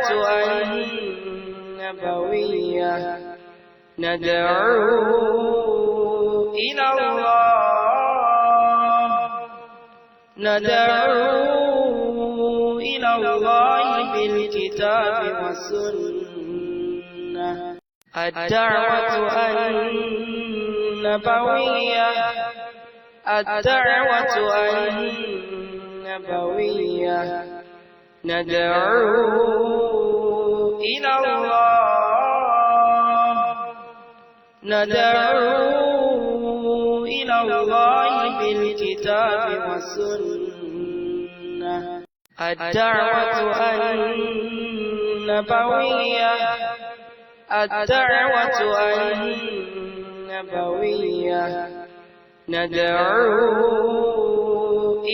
الدعوة النبوية ندعو إلى الله ندعو إلى الله بالكتاب والسنة. الدعوة النبوية الدعوة النبوية ندعو إلى الله ندعو إلى الله بالكتاب والسنة. الدعوة النبوية الدعوة النبوية ندعو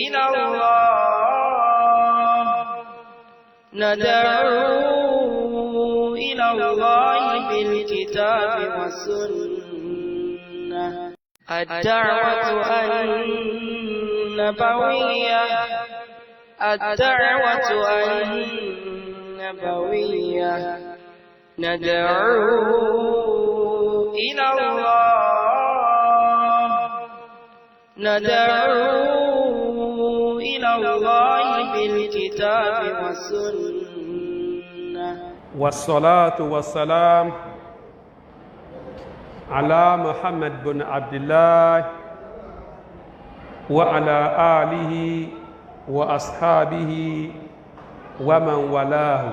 إلى الله ندعو إلى الله بالكتاب والسنة. الدعوة النبوية الدعوة النبوية ندعو إلى الله ندعو إلى الله بالكتاب والسنة. والصلاة والسلام على محمد بن عبد الله وعلى آله وأصحابه ومن والاه.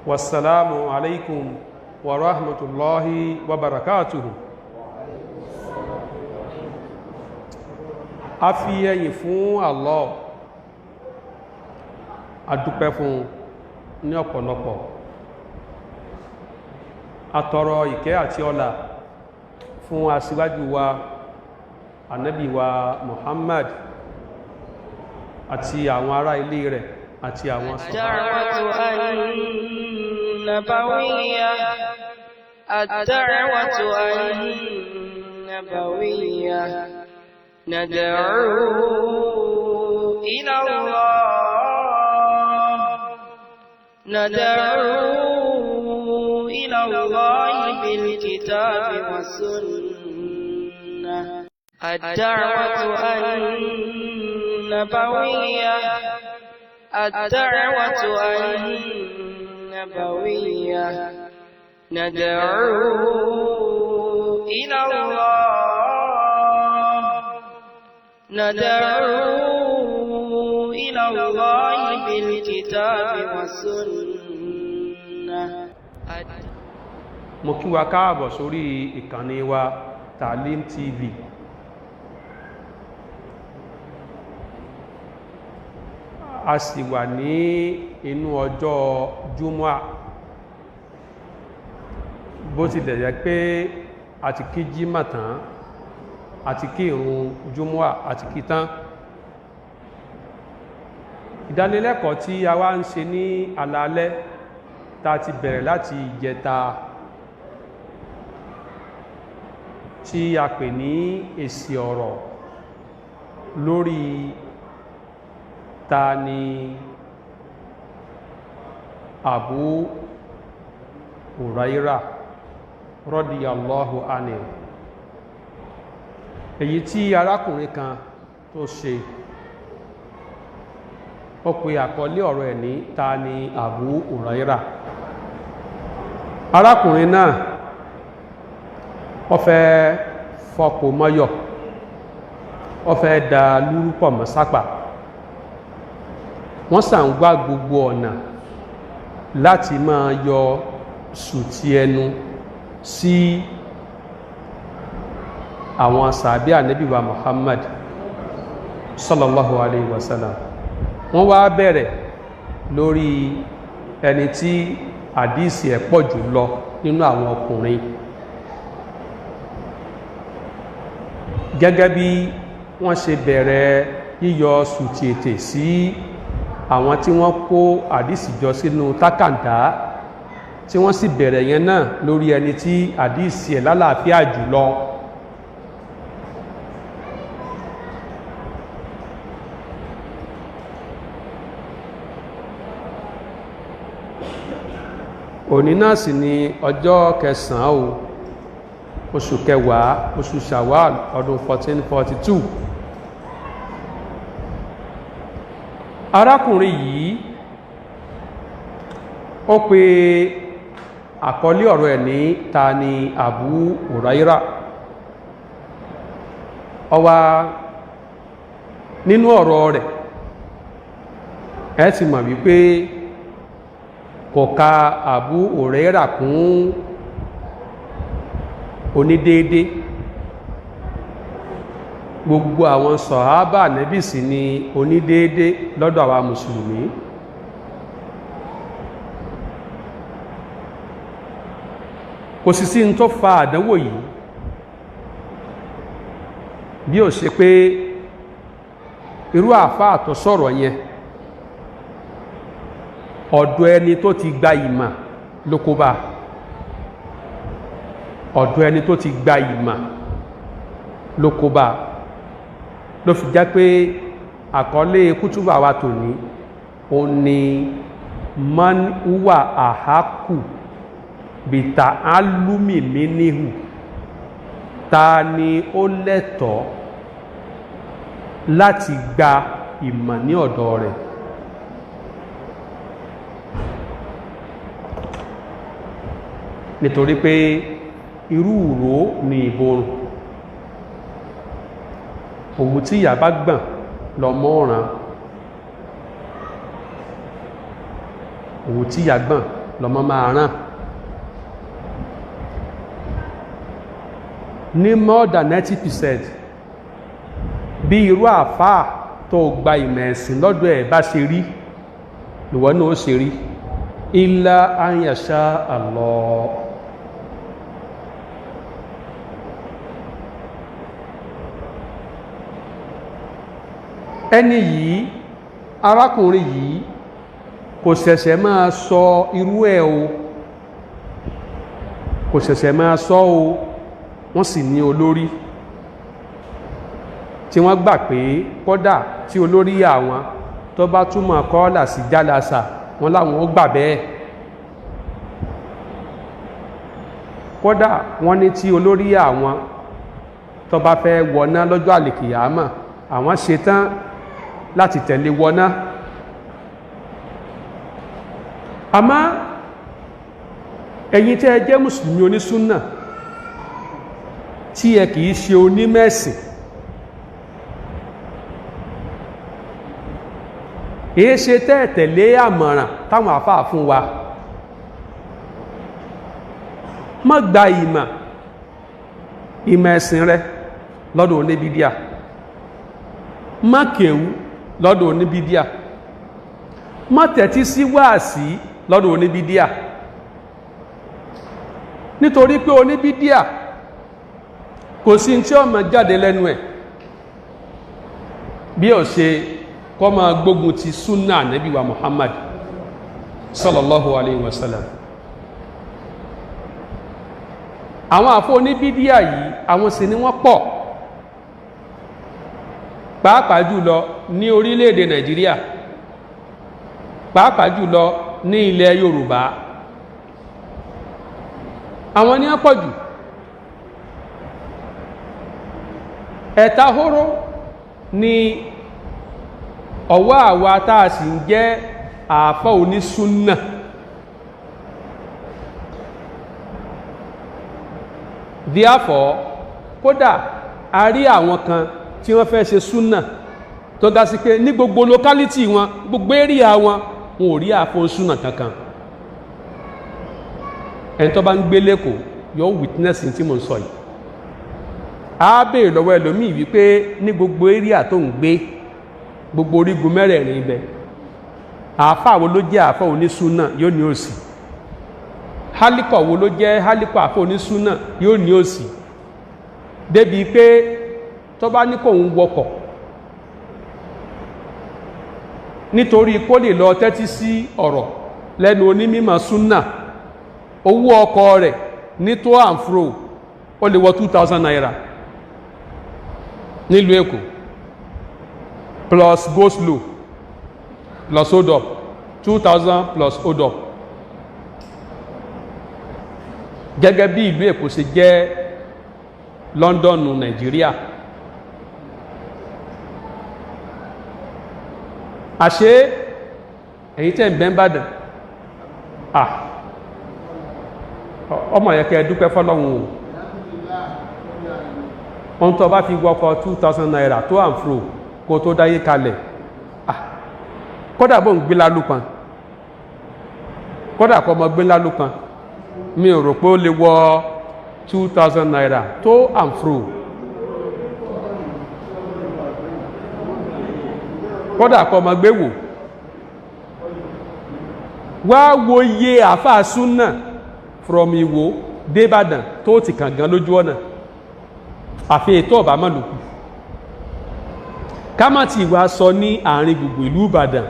والسلام عليكم ورحمة الله وبركاته. A fi ẹyìn fún Allah, a dúpẹ́ fún ní ọ̀pọ̀lọpọ̀, a tọrọ ìkẹ́ àti ọlà fún aṣíwájú wa Ànábì wa Muhammad àti àwọn ará ilé rẹ̀ àti àwọn الدعوة النبوية الدعوة النبوية ندعو إلى الله ندعو إلى الله بالكتاب والسنة. الدعوة النبوية الدعوة النبوية ندعو إلى الله ندعو إلى الله بالكتاب والسنة. Mo kí wa káàbọ̀ sórí ìkànnì wa Taalim TV. A sì wà ní inú ọjọ́ Júmọ́à, bó tilẹ̀ jẹ́ pé a ti kí jímà tán, a ti kí ìrun Júmọ́à, a ti kí tán. Ìdánilẹ́kọ̀ọ́ tí a wá ń ṣe ní alaalẹ́ tá ti bẹ̀rẹ̀ láti ìjẹta, tí a pè ní èsì ọ̀rọ̀ lórí ta ni Abu Huraira radiyallahu anhu, èyí tí arákùnrin kan tó ṣe, ó pe àkọlé ọ̀rọ̀ ẹ̀ ní ta ni Abu Huraira. Arákùnrin náà ó fẹ́ fọpò mọ́yọ̀, ó fẹ́ da lúrúpọ̀ mọ́ sápà. Wọ́n sàn wá gbogbo ọ̀nà láti máa yọ sùtì ẹnu sí àwọn sàbí ànábì wa Muhammad sallallahu alayhi wa sallam. Wọ́n wá bẹ̀rẹ̀ lórí ẹni tí àdísì ẹ̀ pọ̀ jù lọ nínú àwọn ọkùnrin, gẹ́gẹ́ bí wọ́n ṣe bẹ̀rẹ̀ yíyọ sùtì ètè sí àwọn tí wọ́n kó àdísì jọ sínú tákàndá, tí wọ́n sì bẹ̀rẹ̀ yẹn náà lórí ẹni tí àdísì ẹ̀ lálàáfíà jùlọ. Òní náà sì ni ọjọ́ kẹsàn-án o, oṣù kẹwàá, oṣù Shawwal, ọdún 1442. Arákùnrin yìí ó pe àkọlé ọ̀rọ̀ ẹ̀ ní "Ta ni Abu Huraira?" Ó wá nínú ọ̀rọ̀ rẹ̀, ẹ ti mọ̀ wípé kò ka Abu Huraira kún onídéédé. Gbogbo àwọn sọ̀hábà Nẹ́bì sì ni onídéédé lọ́dọ̀ àwa mùsùlùmí. Kò sì sí ní tó fa àdánwò yìí bí ó ṣe pé irú àfáà tó sọ̀rọ̀ yẹn, ọ̀dọ̀ ẹni tó ti gba ìmọ̀ ló kó bá. Ọ̀dọ̀ ẹni tó ti gba ìmọ̀ ló kó bá, ló fi jẹ́ pé àkọlé kútúbà wa tòní ó ní "Man huwa ahaqqu bìtà alúmì minhu", ta ni ó lẹ́tọ̀ọ́ láti gba ìmọ̀ ní ọ̀dọ̀ rẹ̀? Nítorí pé irú ìró ni ìborùn, òwú tí ìyá bá gbọ̀n lọmọ ọ̀ràn, òwú tí ìyá gbọ̀n lọmọ máa ràn. Ní more than 90%, bí irú àfáà tó gba ìmọ̀ ẹ̀sìn lọ́dọ̀ ẹ̀ bá ṣe rí, ìwọ náà ó ṣe rí, illa an yasha Allah. Ẹni yìí, arákùnrin yìí, kò ṣẹ̀ṣẹ̀ máa sọ irú ẹ̀ o, kò ṣẹ̀ṣẹ̀ máa sọ o. Wọ́n sì ní olórí tí wọ́n gbà pé kódà tí olórí àwọn tó bá túmọ̀ kọ́ọ̀là sí jálásà, wọ́n láwọn ó gbà bẹ́ẹ̀. Kódà wọ́n ní tí olórí àwọn tó bá fẹ́ wọná lọ́jọ́ àlìkìyàmà, àwọn ṣetán láti tẹ̀lé wọná. Àmọ́ ẹ̀yin tẹ́ ẹ jẹ́ mùsùlùmí onísúnnà tí ẹ kìí ṣe onímẹ̀sìn, èé ṣe tẹ́ tẹ̀lé àmọ̀ràn táwọn àfáà fún wa? Má gba ìmọ̀ ẹ̀sìn rẹ lọ́dọ̀ oníbídíà, má kéwú lọ́dọ̀ oníbídíà, má tẹ̀tí sí wáàsí lọ́dọ̀ oníbídíà, nítorí pé oníbídíà kò sí tí ó máa jáde lẹ́nu ẹ̀ bí ó ṣe kó máa gbógun ti súnà Ànábì wa Muhammad sallallahu alayhi wa sallam. Àwọn àfọ oníbídíà yìí, àwọn sì ni wọ́n pọ̀, pàápàá jùlọ ní orílẹ̀-èdè Nàìjíríà, pàápàá jùlọ ní ilẹ̀ Yorùbá. Àwọn ni wọ́n pọ̀ jù. Ẹ̀ta hóró ni ọwọ́ àwa tá a sì ń jẹ́ àfọ́ onísúnnà. Therefore, kódà a rí àwọn kan tí wọ́n fẹ́ ṣe súnnà tó dá sí pé ní gbogbo locality wọn, gbogbo area wọn, wọn ò rí àfọ́ súnnà kankan. Ẹni tó bá ń gbé lẹ́kọ̀ọ́ yóò witness tí mo ń sọ yìí. A béèrè lọ́wọ́ ẹlòmíì wípé ní gbogbo area tó ń gbé, gbogbo orígun mẹ́rẹ̀ẹ̀rin ibẹ̀, àáfàá wo ló jẹ́ àáfàá onísúnà? Yóò ní òsì. Hálíkọ̀ wo ló jẹ́ hálíkọ̀ àáfàá onísúnà? Yóò ní òsì. Débi pé tó bá ní kóun wọkọ̀ nítorí kó lè lọ tẹ́tí sí ọ̀rọ̀ lẹ́nu onímọ̀ súnà, owó ọkọ̀ rẹ̀ ní to and fro ó lè wọ 2,000 naira nílùú Èkó, plus go slow plus hold up, 2,000 plus hold up. Gẹ́gẹ́ bí ìlú Èkó ṣe jẹ́ Lọ́ndọ̀nù Nàìjíríà. Àṣé ẹ̀yin tẹ́ ń bẹ n'Ìbàdàn, ọmọ yẹ kẹ́ dúpẹ́ fọ́lọ́run o. Ohun tó bá fi wọkọ̀ 2000 naira to and fro kó tó dáyé kalẹ̀, kódà bó ń gbé lálùpàn, kódà kọ́ ọmọ gbé lálùpàn, mi ò rò pé ó lè wọ 2000 naira to and fro. Kódà kọ́ ọmọ gbé wò wá wo iye àáfàá súnà from Ìwó débàdàn tó ti kàn gan lójú ọ̀nà, àfi ètò ọ̀bá mọ̀lùkù. Ká má ti wá sọ ní àárín gbùngbùn ìlú Ìbàdàn,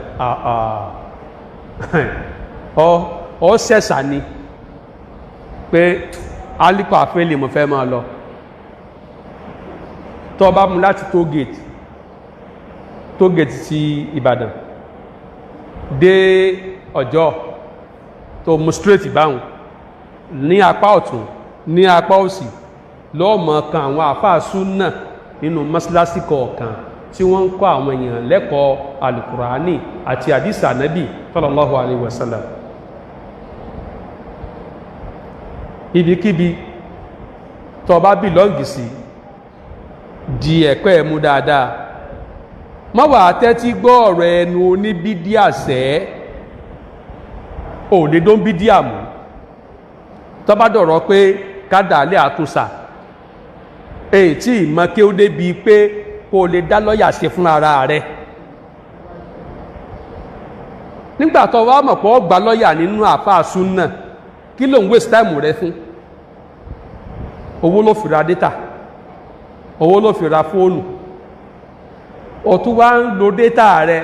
ọ ṣẹ̀ṣà ni pé alikọ àfẹ́lẹ̀ mo fẹ́ máa lọ. Tó bá mú láti toll gate ti Ìbàdàn dé Ọjọ́, tó mú straight báhùn ní apá ọ̀tún, ní apá òsì, lọ́ọ̀mọ̀ kan àwọn àfáà súnà nínú mọ́sálásí kọ̀ọ̀kan tí wọ́n ń kọ́ àwọn èèyàn lẹ́kọ̀ọ́ alukurani àti àdìsá nábì sallallahu alaihi wasallam. Ibikíbi tó bá belong sí, di ẹ̀kọ́ ẹ̀ mú dáadáa. Má wàá tẹ́tí gbọ́ ọ̀rọ̀ ẹnu oníbídíà sẹ́ ò lè dó ń bídíà mú. Tó bá dọ̀rọ̀ pé kádàálẹ̀ àtúnṣà, èyí tí ìmọ̀ kí ó débi pé kó o lè dá lọ́ọ̀yà ṣe fún ara rẹ̀. Nígbà tó wá mọ̀ pé ó gba lọ́ọ̀yà nínú àáfàá súnà, kí ló ń waste time rẹ fún? Owó ló fi ra data, owó ló fi ra fóònù, ó tún wá ń lo data rẹ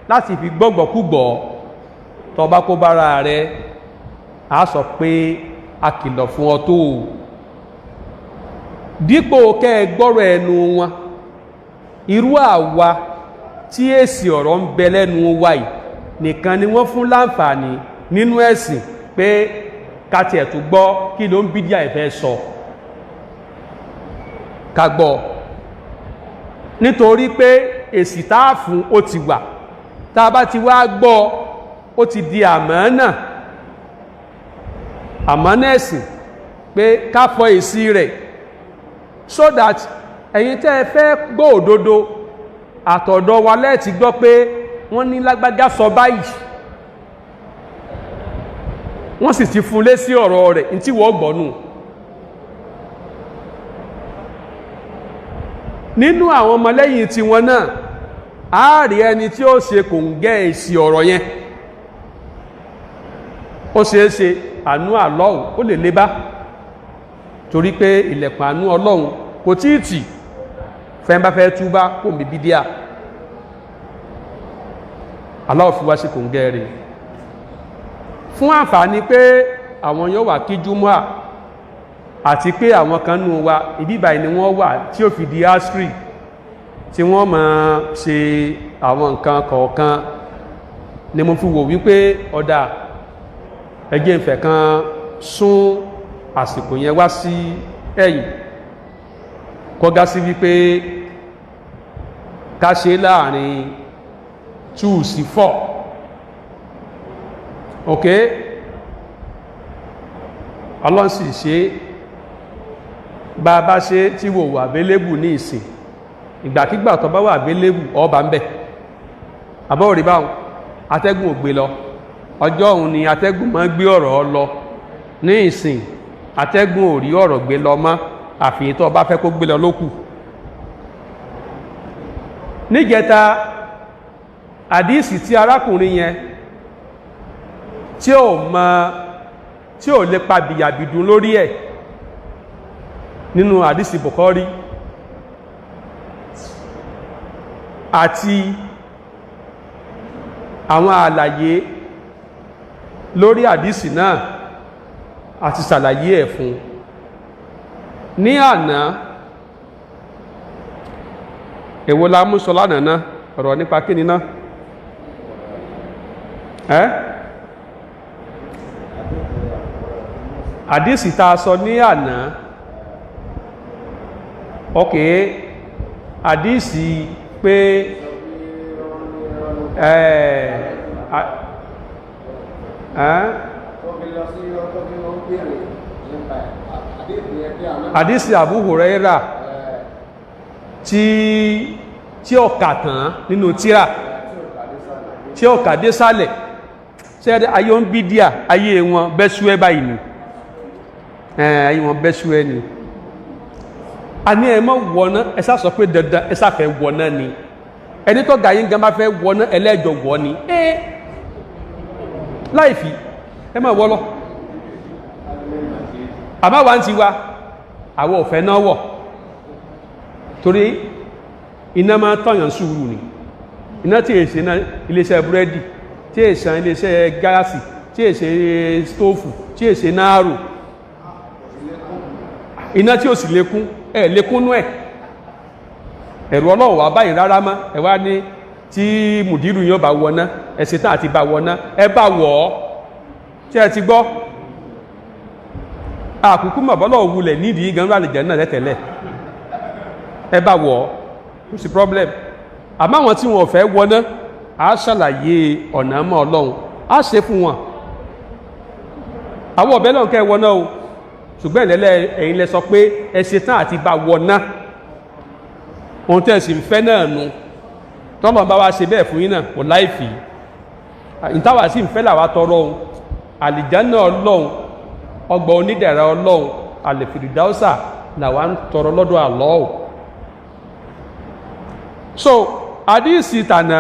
láti fi gbọ́gbọ́kúgbọ́. Tó bá kó bára rẹ, á sọ pé a kìlọ̀ fún ọ tó o. Dípò kẹ́ ẹ gbọ́rọ̀ ẹnu wọn, irú àwa tí èsì ọ̀rọ̀ ń bẹ lẹ́nu wa yìí nìkan ni wọ́n fún láǹfààní nínú ẹ̀sìn pé ká tiẹ̀ tó gbọ́ kí ló ń bí díà ìfẹ́ sọ, ká gbọ́, nítorí pé èsì tá a fún ó ti wà. Tá a bá ti wá gbọ́, ó ti di àmánà, àmánà ẹ̀sìn pé ká fọ èsì rẹ̀, so that ẹ̀yin tẹ́ ẹ fẹ́ gbọ́ òdodo, àtọ̀dọ̀ wa lẹ́ẹ̀tì gbọ́ pé wọ́n ní lágbájá sọ báyìí, wọ́n sì ti fún lé sí ọ̀rọ̀ rẹ̀ ní tí wọ́n gbọ́ nù. Nínú àwọn ọmọlẹ́yìn tiwọn náà, á rí ẹni tí ó ṣe kòǹgẹ́ èsì ọ̀rọ̀ yẹn. Ó ṣeé ṣe àánú àlọ́hùn ó lè lébá, torí pé ilẹ̀kùn àánú Ọlọ́hun kò tí ì tì fẹ́ bá fẹ́ túbá kò mí bídíà. Allah fi wá sí kòǹgẹ́ rẹ̀ fún àǹfààní pé àwọn yóò wà kí júmọ́à, àti pé àwọn kan nù wa ibi báyìí ni wọ́n wà tí ó fi di asri, tí wọ́n máa ṣe àwọn nǹkan kọ̀ọ̀kan, ni mo fi wò wípé ọ̀dà ẹjẹ́ ìfẹ́ kan sún àsìkò yẹn wá sí ẹ̀yìn, kọ́gá sí wípé ká ṣe láàrin 2 sí 4. Ok, Ọlọ́run sì ṣe bá a bá ṣe tí wò wà available ní ìsìn, ìgbàkígbà tó bá wà available, ọba ń bẹ̀ àbọ̀ rí báwọn atẹ́gùn ò gbé lọ. Ọjọ́ òun ni atẹ́gùn máa gbé ọ̀rọ̀ lọ. Ní ìsìn, atẹ́gùn ò rí ọ̀rọ̀ gbé lọ mọ́, àfihàn tó bá fẹ́ kó gbé lọ lókù. Níjẹta, àdíìsì tí arákùnrin yẹn tí ò mọ, tí ò lè pa bìyàbìdùn lórí ẹ̀ nínú àdíìsì Bukhari àti àwọn àlàyé lórí àdíìsì náà, àti ṣàlàyé ẹ̀ fún ní àná. Èwo la mú sọ lánàá náà? Ọ̀rọ̀ nípa kíni náà? Ẹ́ Àdísì tá a sọ ní àná, ok, àdísì pé ẹ̀ ẹ̀ àdísì Abu Huraira tí ó kà tán nínú tírà, tí ó kà dé sálẹ̀. Ṣẹ́rẹ́ ayé ń bí díà, ayé wọn bẹ́ṣúẹ́ báyìí ni, ayé wọn bẹ́ṣúẹ́ ni. A ní ẹ má wọná, ẹ sá sọ pé dandan ẹ sá fẹ́ wọná ni. Ẹni tó ga yín gan bá fẹ́ wọná, ẹlẹ́jọ wọ ni. Ẹ láìfi ẹ má wọ́ lọ. Àmọ́ wa ń ti wa àwọn òfẹ́ náà wọ̀, torí iná máa tọ̀yàn sùúrù ni. Iná tí èsè náà iléeṣẹ́ búrẹ́dì, tí èsè iléeṣẹ́ gáàsì, tí èsè stóòfù, tí èsè náàrò, iná tí ó sì lékún, ẹ̀ lékúnú ẹ̀. Ẹ̀rù Ọlọ́run wà báyìí rárá mọ́. Ẹ wá ní tí mùdírù yóò bá wọná, ẹ̀sìn tán àti bá wọná, ẹ bá wọ̀ ọ́. Tí ẹ ti gbọ́ àkùkù mọ̀bọ́lọ̀ wulẹ̀ nídìí gan lálẹ́ náà tẹ́tẹ̀lẹ̀, ẹ bá wọ̀ ọ́, kò sí problem. Àmọ́ àwọn tí wọn ò fẹ́ wọná, á ṣàlàyé ọ̀nà mọ́ Ọlọ́run, á ṣe fún wọn. Àwọn ọ̀bẹ náà kẹ́ wọná o, ṣùgbọ́n ìlẹ́lẹ́ ẹ̀yin lẹ sọ pé ẹ ṣe tán àti bá wọná. Ohun tẹ́ ẹ sì ń fẹ́ náà nu. Tọ́lọ̀ bá wá ṣe bẹ́ẹ̀ fún yín náà, kò láìfì. Ìtawà sì ń fẹ́ làwa tọrọ ohun àlìjáná Ọlọ́run, ọgbà onídẹ̀ra Ọlọ́run, àlèfìrìdáùsà làwa ń tọrọ lọ́dọ̀ àlọ́ o. So àdíìsì tànà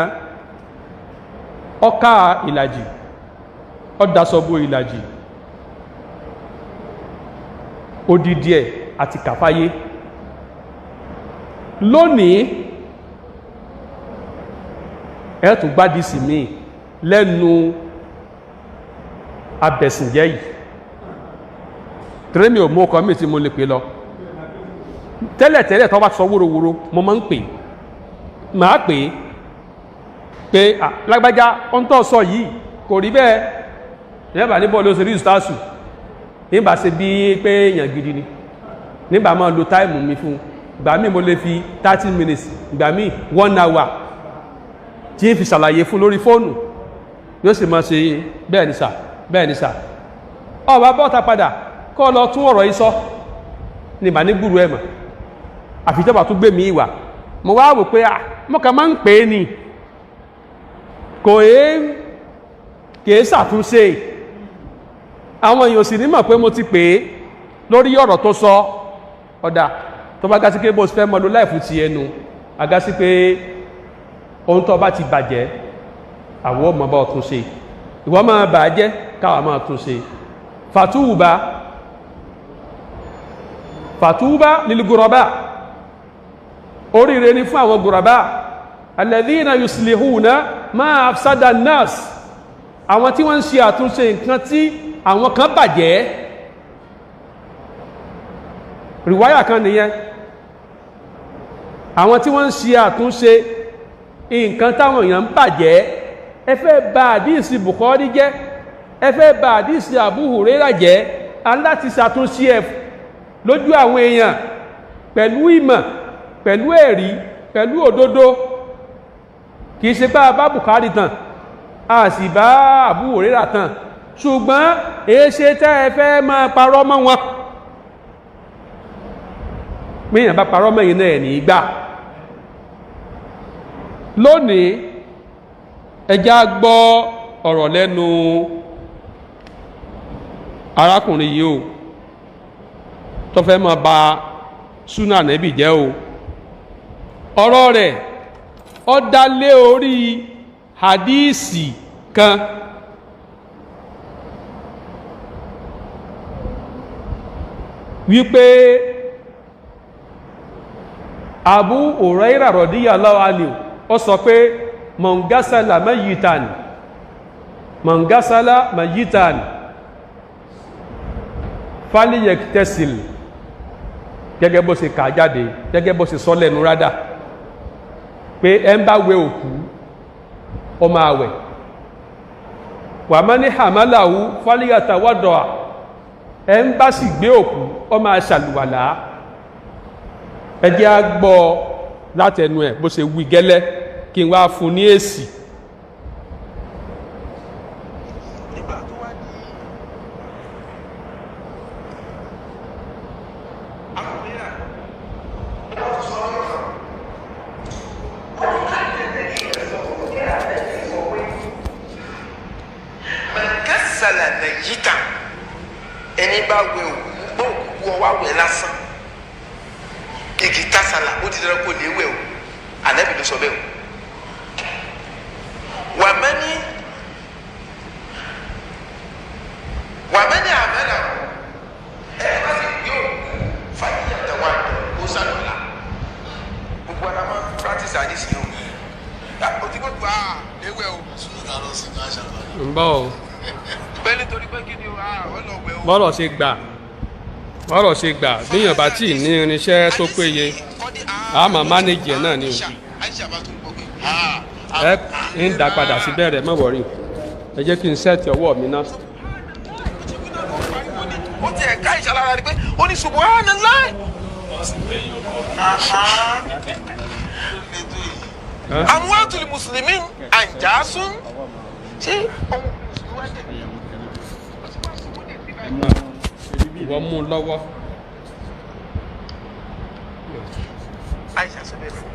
ọká ìlàjì, ọdásọ̀bò ìlàjì, odidi ẹ̀ àti kàfáyé. Lónìí ẹ tún gbádìsì míì lẹ́nu abẹ̀sìnjẹ́ yìí. Tẹ́lẹ̀mí ò mú ọkọ̀ mi tí mo lè pè lọ tẹ́lẹ̀tẹ́lẹ̀. Tó bá sọ wúrowúro, mo máa ń pè, máa pè pé lágbájá, ohun tó sọ yìí kò rí bẹ́ẹ̀. Nígbà ní bọ́ọ̀lù ó ṣe rí ìstáàsù nígbà ṣe bí pé èèyàn gidi ni, nígbà máa lo time mi fún. Ìgbà míì mo lè fi 30 minutes, ìgbà míì 1 hour tí ń fi ṣàlàyé fún lórí fóònù, yóò sì máa ṣe bẹ́ẹ̀ ni sà, bẹ́ẹ̀ ni sà. Ọba bọ́ta padà kọ́ lọ tún ọ̀rọ̀ yìí sọ ní ìbá ní gbúrú ẹ̀ mọ̀, àfijọba tún gbé mi ìwà. Mo wá wò pé mo kàn máa ń pè é ni, kò é kìí ṣàtúnṣe. Àwọn èèyàn sì ní mọ̀ pé mo ti pè é lórí ọ̀rọ̀ tó sọ. Ọ̀dà tó bá gásí pé bó fẹ́ mọ́ ló láìfù ti ẹnu agásí pé ohun tó bá ti bàjẹ́, àwọn ọmọ bá ọtún ṣe. Ìwọ máa bàjẹ́, káwa máa tún ṣe. Fàtúùbá, fàtúùbá lílgùrọ̀bá, oríire ní fún àwọn gùrọ̀bá, alladhina yuslihuna ma afsada an-nas, àwọn tí wọ́n ń ṣe àtúnṣe nǹkan tí àwọn kan bàjẹ́. Rìwáyà kan nìyẹn. Àwọn tí wọ́n ń ṣe àtúnṣe nǹkan táwọn èèyàn ń bàjẹ́. Ẹ fẹ́ bà àdíìsì Bukhari jẹ́, ẹ fẹ́ bà àdíìsì Abu Huraira jẹ́, aláti ṣàtúnṣe ẹ̀ lójú àwọn èèyàn pẹ̀lú ìmọ̀, pẹ̀lú ẹ̀rí, pẹ̀lú òdodo. Kìí ṣe bá bá Bukhari tàn, a sì bá Abu Huraira tàn, ṣùgbọ́n èéṣe tẹ́ ẹ fẹ́ máa parọ́ mọ́ wọn? Míyàn bá parọ́ mẹ́yìn náà ní gbà. Lónìí, ẹjá gbọ́ ọ̀rọ̀ lẹ́nu arákùnrin yìí o, tó fẹ́ máa ba súnà nẹ́bì jẹ́ o. Ọ̀rọ̀ rẹ̀ ó dá lé orí hadísì kan wípé Abu Hurairah radiyallahu anhu ó sọ pé man gasala mayitan, man gasala mayitan falyaktasil, gẹ́gẹ́ bó ṣe kà jáde, gẹ́gẹ́ bó ṣe sọ lẹ́nu rádà pé ẹ ń bá wẹ òkú, ó máa wẹ̀. Wa man hamalahu falyatawadda, Ẹ ń bá sì gbé òkú, ó máa ṣàlùwàlá. Ẹ jẹ́ á gbọ́ látẹnu ẹ̀ bó ṣe wí gẹ́lẹ́, kí n wá fún ní èsì. Nígbà tó wá ní àkùnrin mẹ̀kẹ́sàlà nàìjíríà, ẹni bá wẹ òkú gbọ́ òkú ọwọ́ àwẹ̀ lásán, igi tásálà, ó ti dára kó lè wẹ̀ o. Ànábì ló sọ bẹ́ẹ̀ o. Wàmẹ́ni wàmẹ́ni àmẹ́là, ẹ bá sì gbé òkú fàyíyà tẹ̀wá kó sálọ̀lá. Gbogbo ara máa ń practice àdìsí o. O ti gbogbo a léwẹ̀ o. Ń bọ̀ o. Bẹ́ẹ̀ nítorí pé kí ni o, ọ lọ wẹ̀ o. Bọ́rọ̀ ṣe gbà, bọ́rọ̀ ṣe gbà, bíyàn bá tí ì ní irinṣẹ́ tó péye, a máa manage ẹ̀ náà ni o. Ẹ ń dá padà sí bẹ̀rẹ̀, má worry, ẹ jẹ́ kí n set ọwọ́ mi ná. Ó ti ẹ̀ka ìṣàlára ni pé ó ní subhanallah. Amwatul muslimin anjasun, ṣé ohun mùsùlùmí wá dẹ̀? Ìwọ mú un lọ́wọ́. Aisha sọ bẹ́ẹ̀ fún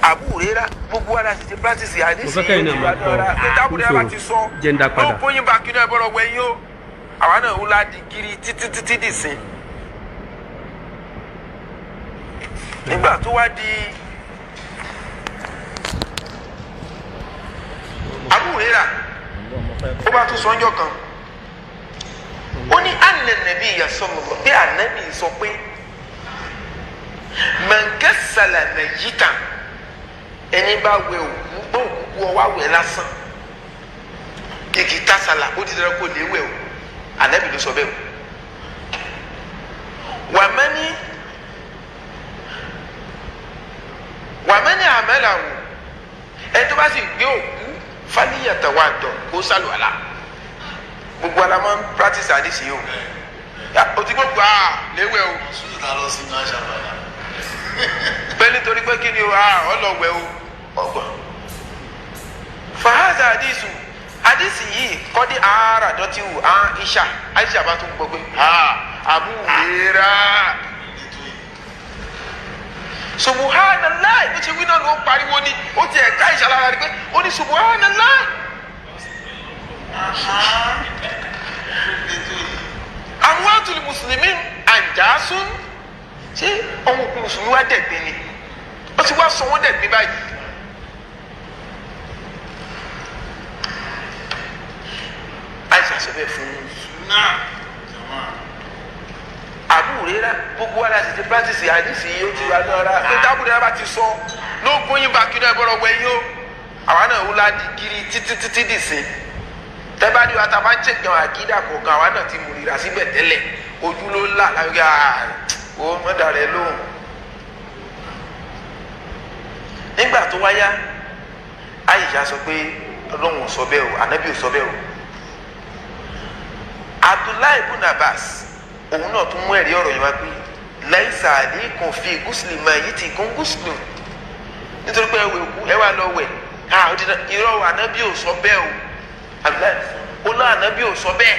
Abu Huraira. Gbogbo wa la sì ti practice àdìsí. Mo fẹ́ kẹ́yìn náà máa gbọ́. Abu Huraira bá ti sọ Jẹ́ ń dá padà. Ó bóyin bá kí náà bọ́rọ̀ wẹ̀yìn o, àwa náà ń la di kiri títí títí dì sí. Nígbà tó wá di Abu Huraira, ó bá tún sọ ọjọ́ kan, ó ní ànànàbí ìyàsọ́nù pé ànàbí sọ pé mẹ̀ǹkẹ́sàlà mẹ̀yìtà, ẹni bá wẹ òkú gbọ́ òkú ọwọ́ àwẹ̀ lásán, igi tásálà, ó ti dára kó lè wẹ̀ o. Ànábì ló sọ bẹ́ẹ̀ o. Wàmẹ́ni wàmẹ́ni àmẹ́là wò, ẹni tó bá sì gbé òkú fàníyàtọ̀ wà dọ̀ kó sálùwàlà. Gbogbo ara máa ń practice àdìsí o. O ti gbogbo a léwẹ̀ o. Bẹ́ẹ̀ nítorí pé kí ni o, ọ lọ wẹ̀ o ọgbọ̀n. Fàhádà àdìsù àdìsí yìí kọ́dí àárà dọ́tí wù Aisha. Aisha bá tún gbọ́ pé Abu Huraira, subhanallah, bó ṣe wí náà ló ń pariwo ni. Ó ti ẹ̀ka ìṣàlára ni pé ó ní subhanallah. Amwatul muslimin anjasun, ṣé ọmọ òkú mùsùlùmí wá dẹ̀gbin ni? Ó ti wá sọ wọ́n dẹ̀gbin báyìí. Aisha sọ bẹ́ẹ̀ fún Abu Huraira. Gbogbo wa la sì ti practice àdìsí yìí, ó ti wà lọ́ra pé tábù rẹ̀ bá ti sọ ló bóyin bá kí náà bọ́rọ̀ wẹ̀yìn o. Àwa náà ń la di kiri títí títí dì sí. Tẹ́bá ní wa ta bá ń ṣègbọn àkídà kọ̀ọ̀kan, àwa náà ti mú rira síbẹ̀ tẹ́lẹ̀, ojú ló là láwùjọ ó mọ́dà rẹ̀ lóhùn. Nígbà tó wáyá, Àyíṣà sọ pé Ọlọ́run ò sọ bẹ́ẹ̀ o, Ànábì ò sọ bẹ́ẹ̀ o. Abdullahi ibn Abbas òun náà tún mú ẹ̀rí ọ̀rọ̀ yẹn wá pé laisa alaykum fi gúúsùlù mà yìí ti gún gúúsùlù, nítorí pé ẹwẹ̀ òkú ẹ wà lọ wẹ̀. Irọ́, Ànábì ò sọ bẹ́ẹ̀ o. Abdullahi ó lọ, Ànábì ò sọ bẹ́ẹ̀.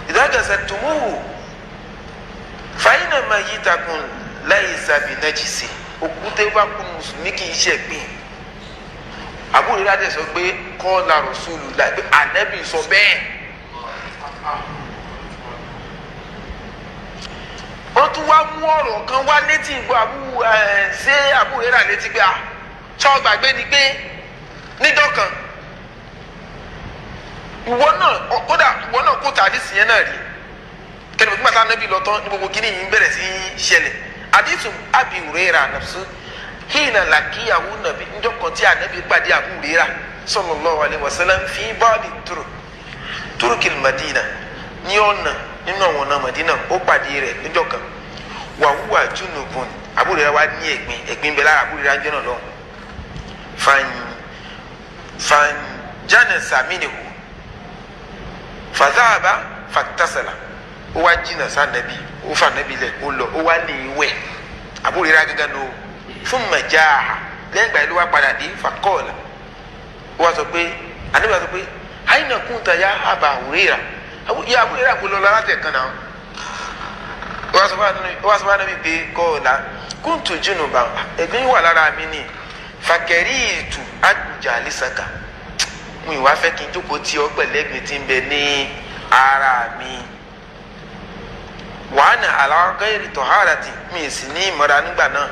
Ìdágàsẹ̀ tùmùwù fàyínà mà yìí takùn laisa binajisi, òkú tẹ́ bá kú mùsùlùmí kì í ṣẹ̀gbìn. Àbúrò rẹ̀ adé sọ pé kọ́ọ̀lá rọ̀ṣúlù láì pé Ànábì sọ bẹ́ẹ̀. Wọ́n tún wá mú ọ̀rọ̀ kan wá létí ìgbọ́ àbú ṣé àbúrò rẹ̀ létí pé a sọ gbàgbé ni pé níjọ́ kan ìwọ náà, kódà ìwọ náà kó tàdí sí yẹn náà rí kẹlẹ fún gbàtà Ànábì lọ tán ní gbogbo kíní yìí ń bẹ̀rẹ̀ sí í ṣẹlẹ̀. Àdìsù Abi Huraira nàfṣú hìnà làkìyàwó nàbí níjọ́ kan tí Ànábì pàdé Abu Huraira sallallahu alaihi wasallam fi báàdì turukil Madina, ní ọ̀nà nínú àwọn ọ̀nà Madina, ó pàdé rẹ̀ níjọ́ kan. Wàhùwà junubun, Abu Huraira wá ní ẹ̀gbin, ẹ̀gbin bẹ lára Abu Huraira jẹ́ náà lọ́hùn. Fanjanasa minhu, Fàdáàbà fàtàsàlà, ó wá jìnnà sànàbí, ó fà nàbí lẹ̀, ó lọ, ó wá lè wẹ̀. Abu Hurairah gángan nù. Fún mẹjáà, lẹ́yìn ìgbà yìí ló wá padà dé. Fàkọ́ọ̀là, ó wá sọ pé, ànábì wá sọ pé, àyìnà kúntà ya Aba Hurairah, ya Abu Hurairah, kò lọ lọ láti ẹ̀kan náà. Ó wá sọ fún ànábì pé, kọ́ọ̀là kúntù junuba, ẹ̀gbin wà lára mi ni, fàkẹ́rì ìtù àjà lẹ́sàkà, mo ìwà fẹ́ kí n jókòó tí ọ pẹ̀lẹ́gbin tí ń bẹ ní ara mi, wàhánà àlàgẹ́rì tọ̀hárà tí mi sì ní ìmọ̀ra nígbà náà.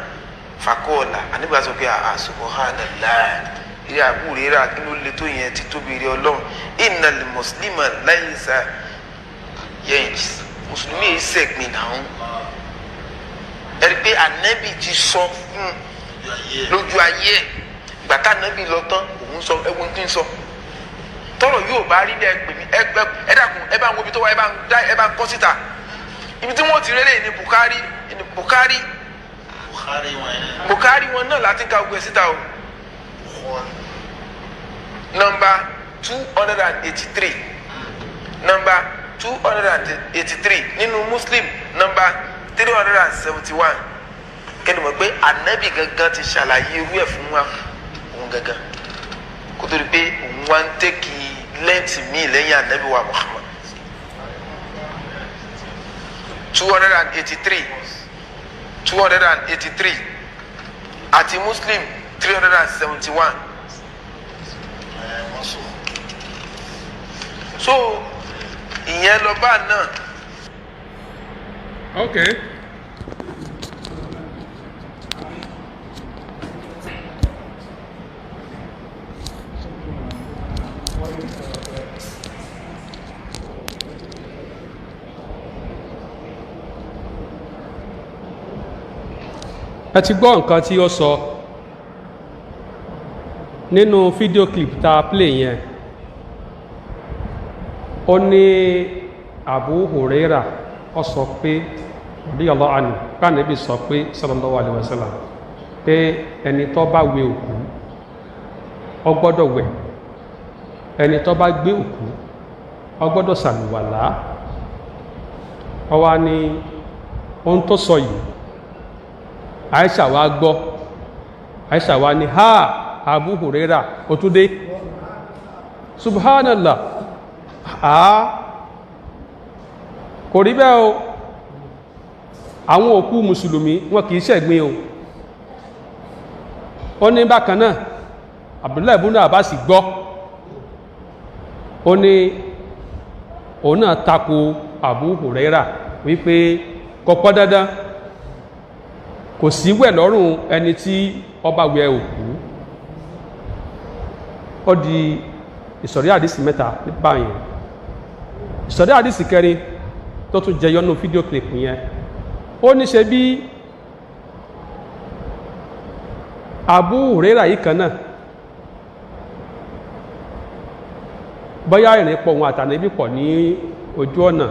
Fakọ́ọ̀là, ànígbà sọ pé, subhanallah, eré Abu Hurairah, kí ló le tó yẹn? Ti tóbi rí Ọlọ́run. Innal muslima laysa yanjis, mùsùlùmí yìí sẹ̀gbìn náà. Ẹ̀rí pé ànábì ti sọ fún lójú ayé ẹ̀. Gbàtà ànábì lọ tán, òun sọ ẹ̀wọ̀n tí ń sọ tọrọ yóò bá rí bẹ́ẹ̀. Pè mí, ẹ ẹ dákun, ẹ bá ń wo ibi tó wá, ẹ bá ń dá, ẹ bá ń kọ́ síta ibi tí wọ́n ti rélé ní Bukhari, ní Bukhari. Bukhari wọn yẹn. Bukhari wọn náà láti ka ogun ẹ̀ síta o. Bukhari. Number 283, number 283 nínú Muslim, number 371. Kẹ́ni mọ̀ pé anabi gangan ti ṣàlàyé irú ẹ̀ fún wa, òun gangan, kó tó di pé òun wá ń take lẹ́ǹtì míì lẹ́yìn anabi wa Muhammad. 283, 283 àti Muslim 371. Ẹ wọ́n sọ. So ìyẹn lọ bá náà. Okay. Ẹ ti gbọ́ nǹkan tí ó sọ nínú fídíò clip tá a play yẹn. Ó ní Abu Huraira, ó sọ pé, radiyallahu anhu, kánàbí sọ pé, sallallahu alaihi wasallam, pé ẹni tó bá wẹ òkú, ó gbọ́dọ̀ wẹ̀, ẹni tó bá gbé òkú, ó gbọ́dọ̀ ṣàlùwàlá. Ó wá ní ohun tó sọ yìí, Aisha wa gbọ́. Aisha wa ní, "Ha, Abu Huraira, ó tún dé, subhanallah." Ha, kò rí bẹ́ẹ̀ o. Àwọn òkú mùsùlùmí, wọn kìí ṣẹ̀gbin o. Ó ní bákan náà, Abdullahi ibn Abbas gbọ́, ó ní òun náà tako Abu Huraira wípé kò pọn dandan, kò sí wẹ̀ lọ́rùn ẹni tí ó bá wẹ òkú. Ó di ìsọ̀rí àdìsí mẹ́ta báyìí. Ìsọ̀rí àdìsí kẹrin tó tún jẹyọ nínú fídíò clip yẹn, ó ní ṣe bí Abu Huraira yìí kan náà, bóyá ìrìn pọ̀ wọn àtànẹ́bí pọ̀ ní ojú ọ̀nà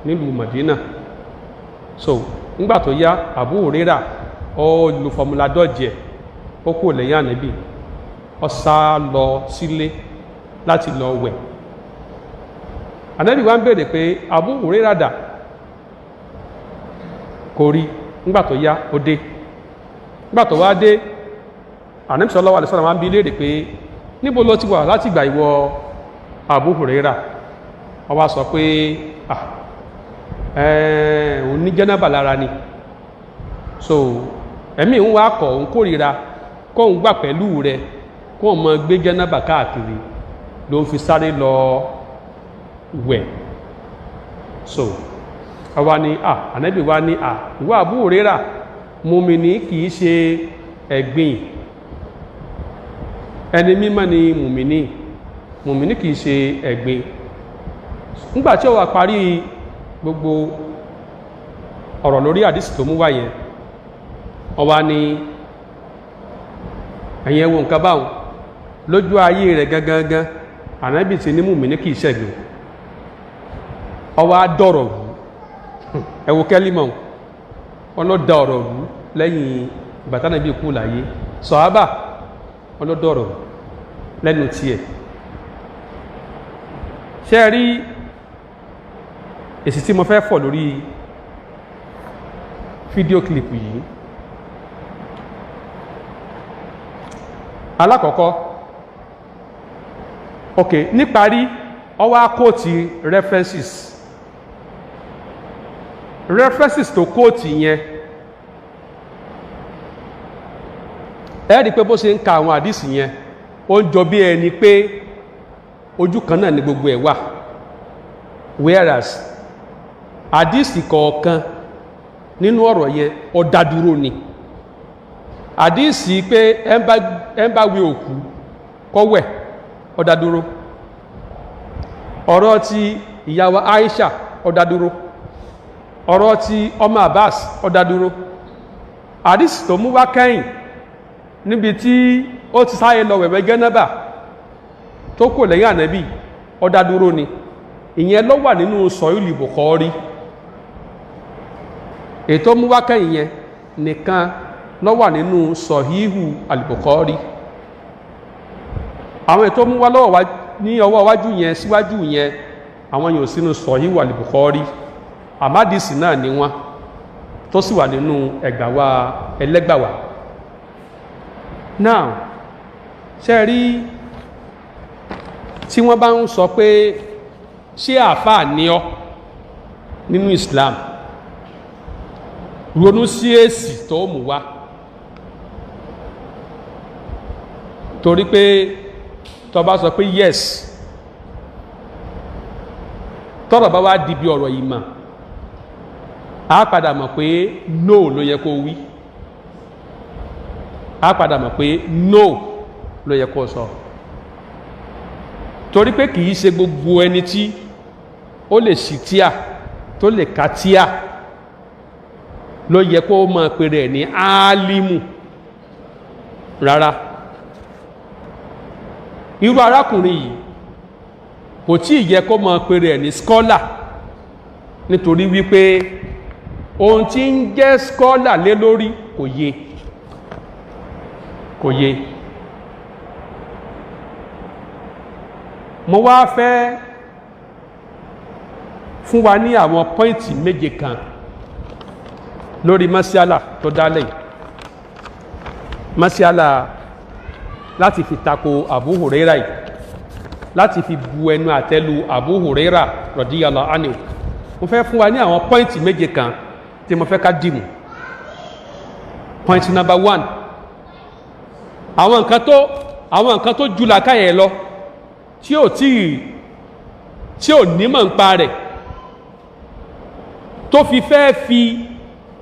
nílùú Madina. So nígbà tó yá, Abu Huraira ó lu formula dodge ẹ̀, ó kúrò lẹ́yìn ànábì, ó sá lọ sílé láti lọ wẹ̀. Ànábì wa ń béèrè pé Abu Huraira dà? Kò rí. Nígbà tó yá, ó dé. Nígbà tó wá dé, ànábì sallallahu alaihi wasallam wá ń bi léèrè pé, níbo ló ti wà láti ìgbà, ìwọ Abu Huraira? Ó wá sọ pé, ah, òun ní jẹ́nàbà lára ni, so ẹ̀mí ń wá kọ̀, òun kórìíra kóun gbà pẹ̀lú rẹ kóun mọ gbé jẹ́nàbà káàkiri, ló ń fi sáré lọ wẹ̀. So ó wá ní, ah, ànábì wá ní, ah, ìwọ Abu Huraira, mùmìnì kì í ṣe ẹ̀gbin, ẹni mímọ́ ni mùmìnì, mùmìnì kì í ṣe ẹ̀gbin. Nígbà tí ó wá parí gbogbo ọ̀rọ̀ lórí àdìsí tó mú wá yẹn, ó wá ní, ẹ̀yin ẹ wo nǹkan báwọn, lójú ayé rẹ̀ gangan, ànábì ti ní mùmìnì kì í ṣẹ̀gbin, ó wá dọ̀rọ̀ rú. Ẹ wo kẹ́límọ̀ wọn ló da ọ̀rọ̀ rú lẹ́yìn ìgbà tánàbí kú láyé. Sọ̀hábà wọn ló dọ̀rọ̀ rú lẹ́nu tiẹ̀. Ṣe rí Èsì tí mo fẹ́ fọ̀ lórí fídíò clip yìí, alákọ̀ọ́kọ́, ok, níparí ó wá quote references tó quote yẹn. Ẹ rí i pé bó ṣe ń ka àwọn àdìsí yẹn, ó ń jọ bí ẹni pé ojú kan náà ni gbogbo ẹ̀ wà, whereas àdìsí kọ̀ọ̀kan nínú ọ̀rọ̀ yẹn, ó dá dúró ni. Àdìsí pé ẹ ń bá wẹ òkú kó wẹ̀, ó dá dúró. Ọ̀rọ̀ ti ìyàwó Aisha, ó dá dúró. Ọ̀rọ̀ ti ọmọ Abbas, ó dá dúró. Àdìsí tó mú wá kẹ́yìn níbi tí ó ti sáré lọ wẹ̀wẹ̀ jẹ́nẹ́bà tó kò lẹ́yìn ànábì, ó dá dúró ni. Ìyẹn ló wà nínú Sọ̀híhù Bukhari. Ètò mú wá kẹ́yìn yẹn nìkan ló wà nínú Sọ̀híhù Al-Bukhari. Àwọn ètò mú wá lọ́wọ́ wá ní ọwọ́ iwájú yẹn, síwájú yẹn, àwọn yóò sínú Sọ̀híhù Al-Bukhari. Àmádìsí náà ni wọ́n tó sì wà nínú ẹgbàwá ẹlẹ́gbàwá. Now, ṣe rí tí wọ́n bá ń sọ pé ṣé àáfàá ni ọ́ nínú Islam, ronú sí èsì tó mú wá, torí pé tó bá sọ pé yes, tọ́rọ̀ bá wá di bí ọ̀rọ̀ ìmọ̀, á padà mọ̀ pé no ló yẹ kó wí, á padà mọ̀ pé no ló yẹ kó sọ, torí pé kì í ṣe gbogbo ẹni tí ó lè ṣí tíà, tó lè ka tíà, ló yẹ kó máa pè rẹ̀ ní álímù rárá. Irú arákùnrin yìí kò tí ì yẹ kó máa pè rẹ̀ ní scholar, nítorí wípé ohun tí ń jẹ́ scholar lé lórí kò yé, kò yé. Mo wá fẹ́ fún wa ní àwọn point méje kan lórí masiala tó dálẹ̀ yìí, masiala láti fi tako Abu Huraira yìí, láti fi bu ẹnu àtẹ́lu Abu Huraira radiyallahu anhu. Mo fẹ́ fún wa ní àwọn point méje kan tí mo fẹ́ ká dìmú. Point number 1, àwọn nǹkan tó ju làákàyè lọ, tí ò tí tí ò nímọ̀ ń pa rẹ̀, tó fi fẹ́ fi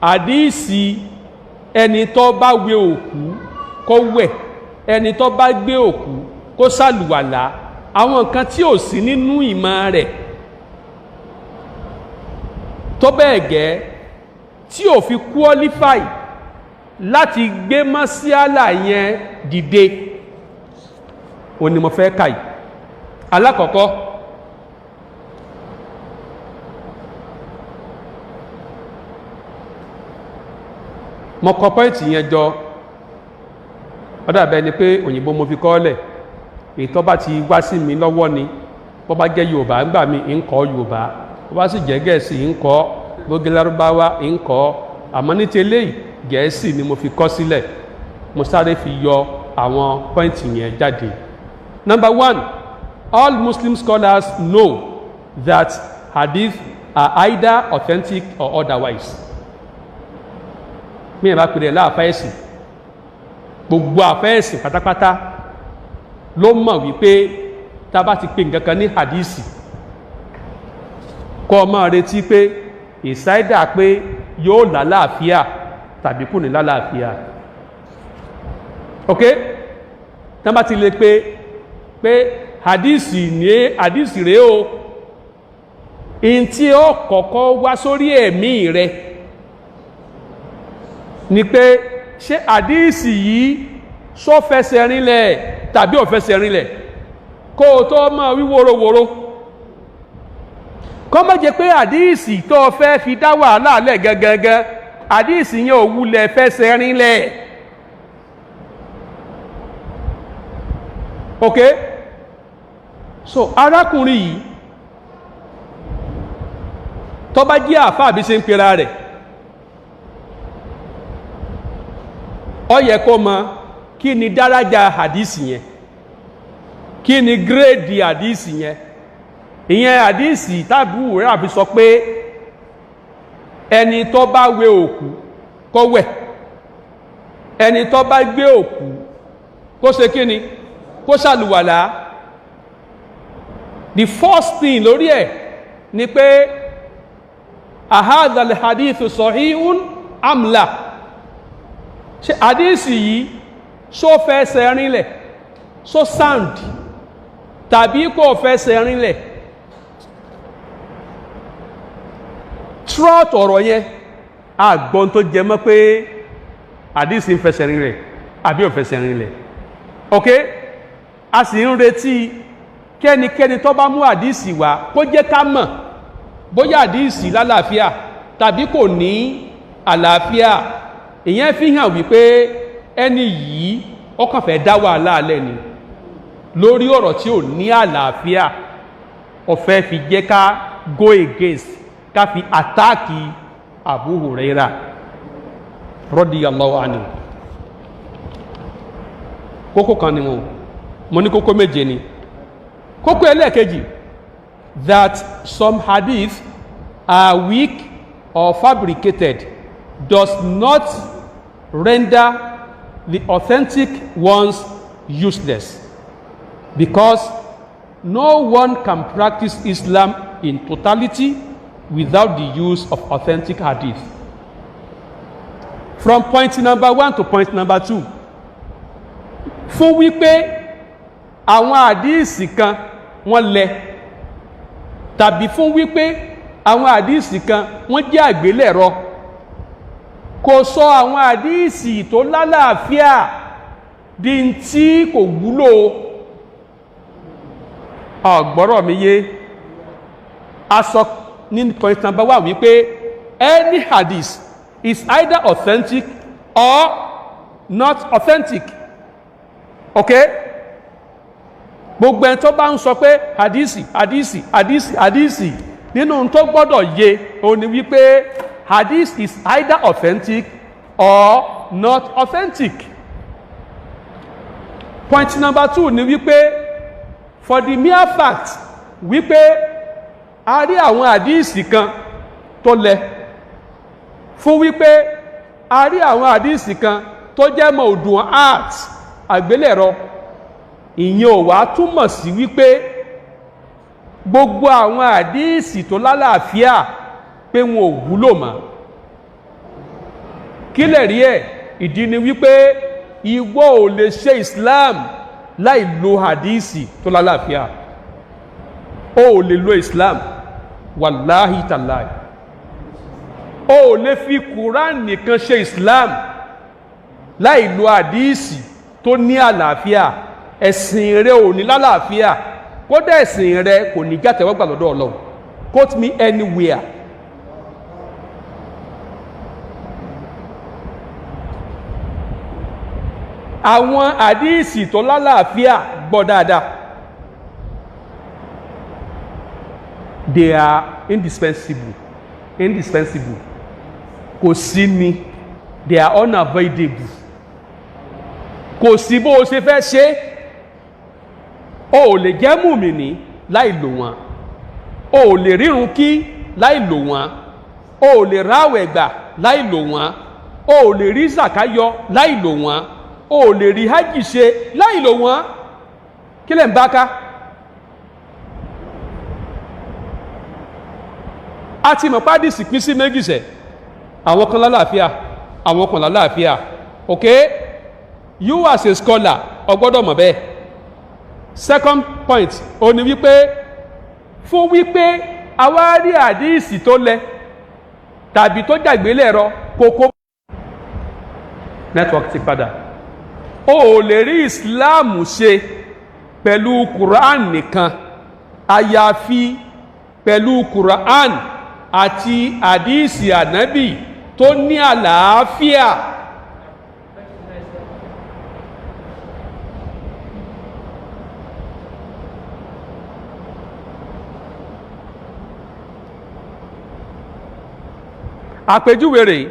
àdíìsì ẹni tó bá wẹ òkú kó wẹ̀, ẹni tó bá gbé òkú kó ṣàlùwàlá, àwọn nǹkan tí ò sí nínú ìmọ̀ rẹ̀ tó bẹ́ẹ̀ gẹ́ tí ò fi qualify láti gbé mọ́síálà yẹn dìde, ó ní mo fẹ́ kà yìí. Alákọ̀ọ́kọ́, mo kọ point yẹn jọ, ó dàbẹ́ ni pé òyìnbó mo fi kọ́ lẹ̀. Ètò bá ti wá sí mi lọ́wọ́ ni, bó bá jẹ́ Yorùbá ń gbà mí, ń kọ́ Yorùbá, bó bá sì jẹ́ Gẹ̀ẹ́sì, ń kọ́, bó gẹ́ Lárúbáwá, ń kọ́. Àmọ́ ní ti eléyìí, Gẹ̀ẹ́sì ni mo fi kọ́ sílẹ̀. Mo sáré fi yọ àwọn point yẹn jáde. Number 1, all Muslim scholars know that hadith are either authentic or otherwise. Mi ẹ̀ bá pèrè láàfáà ẹ̀sìn, gbogbo àfáà ẹ̀sìn pátápátá ló mọ̀ wípé tá a bá ti pè nǹkan kan ní hadisi, kọ́ ọ máa retí pé ìsáídà pé yóò lálàáfíà tàbí kò ní lálàáfíà. Ok, tá a bá ti lè pé hadisi ní hadisi rèé o, in tí ó kọ́kọ́ wá sórí ẹ̀mí rẹ ni pé ṣé hadisi yìí sọ fẹsẹ̀ rinlẹ̀ tàbí ò fẹsẹ̀ rinlẹ̀, kó o tó máa wí wóróworó, kó má jẹ́ pé hadisi tó o fẹ́ fi dá wàhálà lẹ̀ gẹ́gẹ́gẹ́, hadisi yẹn ò wulẹ̀ fẹsẹ̀ rinlẹ̀. Ok, so arákùnrin yìí Tó bá jẹ́ àfáà bí ṣe ń pera rẹ̀, ó yẹ kó mọ kí ni dárájà hadisi yẹn, kí ni grade hadisi yẹn. Ìyẹn hadisi tàbí rẹ̀ àfi sọ pé ẹni tó bá wẹ òkú kó wẹ̀, ẹni tó bá gbé òkú kó ṣe kí ni, kó ṣàlùwàlá. The first thing lórí ẹ̀ ni pé ahadha al-hadithu sahihun amla, ṣe hadisi yìí ṣó fẹsẹ̀ rinlẹ̀, ṣó sound tàbí kò fẹsẹ̀ rinlẹ̀. Trot ọ̀rọ̀ yẹn àgbọn tó jẹ mọ́ pé hadisi ń fẹsẹ̀ rinlẹ̀ àbí ò fẹsẹ̀ rinlẹ̀. Ok, a sì ń retí kẹ́nikẹ́ni tó bá mú hadisi wá kó jẹ́ ká mọ̀ bóyá hadisi lálàáfíà tàbí kò ní àlàáfíà. Ìyẹn fi hàn wípé ẹni yìí ó kàn fẹ́ dá wàhálà alẹ́ ni lórí ọ̀rọ̀ tí ò ní àlàáfíà. Ó fẹ́ fi jẹ́ ká go against, ká fi attack Abu Huraira radiyallahu anhu. Kókó kan ni mo ní, kókó méje ni. Kókó ẹlẹ́ẹ̀kejì, that some hadith are weak or fabricated does not render the authentic ones useless, because no one can practice Islam in totality without the use of authentic hadith. From point number 1 to point number 2, fún wípé àwọn àdíìsì kan wọ́n lẹ, tàbí fún wípé àwọn àdíìsì kan wọ́n jẹ́ àgbélẹ̀rọ, kò sọ àwọn àdíìsì tó lálàáfíà di tí kò wúlò. Ọ̀gbọ́rọ̀ mi yé. A sọ ní point number 1 wípé any hadith is either authentic or not authentic. Okay, gbogbo ẹni tó bá ń sọ pé hadisi hadisi hadisi hadisi, nínú tó gbọ́dọ̀ yé òun ni wípé hadith is either authentic or not authentic. Point number 2 ni wípé for the mere fact wípé a rí àwọn hadisi kan tó lẹ, fún wípé a rí àwọn hadisi kan tó jẹ́ mọ̀ọ́dún art àgbélẹ̀rọ, ìyẹn ò wá túmọ̀ sí wípé gbogbo àwọn àdíìsì tó lálàáfíà pé wọn ò wúlò mọ́. Kí lè rí ẹ̀? Ìdí ni wípé ìwọ ò lè ṣe Islam láì lo àdíìsì tó lálàáfíà. O ò lè lo Islam, wàláhì tàláì. O ò lè fi Quran nìkan ṣe Islam láì lo àdíìsì tó ní àlàáfíà. Ẹ̀sìn rẹ ò ní lálàáfíà, kódà ẹ̀sìn rẹ kò ní jàtẹ̀wọ́gbà lọ́dọ̀ Ọlọ́run. Quote me anywhere. Àwọn àdíìsì tó lálàáfíà, gbọ́ dáadáa, they are indispensable, indispensable. Kò sí ni, they are unavoidable. Kò sí bó o ṣe fẹ́ ṣe, o ò lè jẹ́ mùmìnì láì lò wọ́n, o ò lè rírun kí láì lò wọ́n, o ò lè ráwẹ̀ gbà láì lò wọ́n, o ò lè rí zàká yọ láì lò wọ́n, o ò lè rí hajj ṣe láì lò wọ́n. Kí lẹ̀ ń bá ká? A ti mọ̀ pádìsì pín sí méjì sẹ̀, àwọn kan lálàáfíà, àwọn kan lálàáfíà. Okay, you as a scholar, o gbọ́dọ̀ mọ̀ bẹ́ẹ̀. Second point ó ní wípé fún wípé àwa rí àdíìsì tó lẹ tàbí tó jàgbélẹ̀rọ kókó network ti padà, o ò lè rí Islam ṣe pẹ̀lú Quran nìkan, àyàfi pẹ̀lú Quran àti àdíìsì ànábì tó ní àlàáfíà. Àpèjúwe rèé.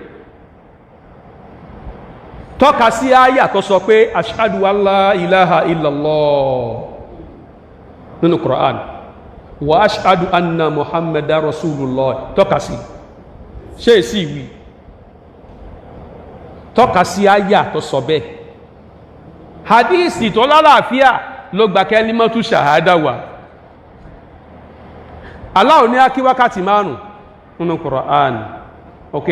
Tọ́ka sí àyà tó sọ pé أشهد أن لا إله إلا الله nínú Quran وأشهد أن محمدا رسول الله. Tọ́ka sí. Ṣé èsì ìwí tọ́ka sí àyà tó sọ bẹ́ẹ̀? Hadisi tó lálàáfíà ló gba كلمة شهادة wá. Allah ní á kí wákàtí 5 nínú Quran, ok?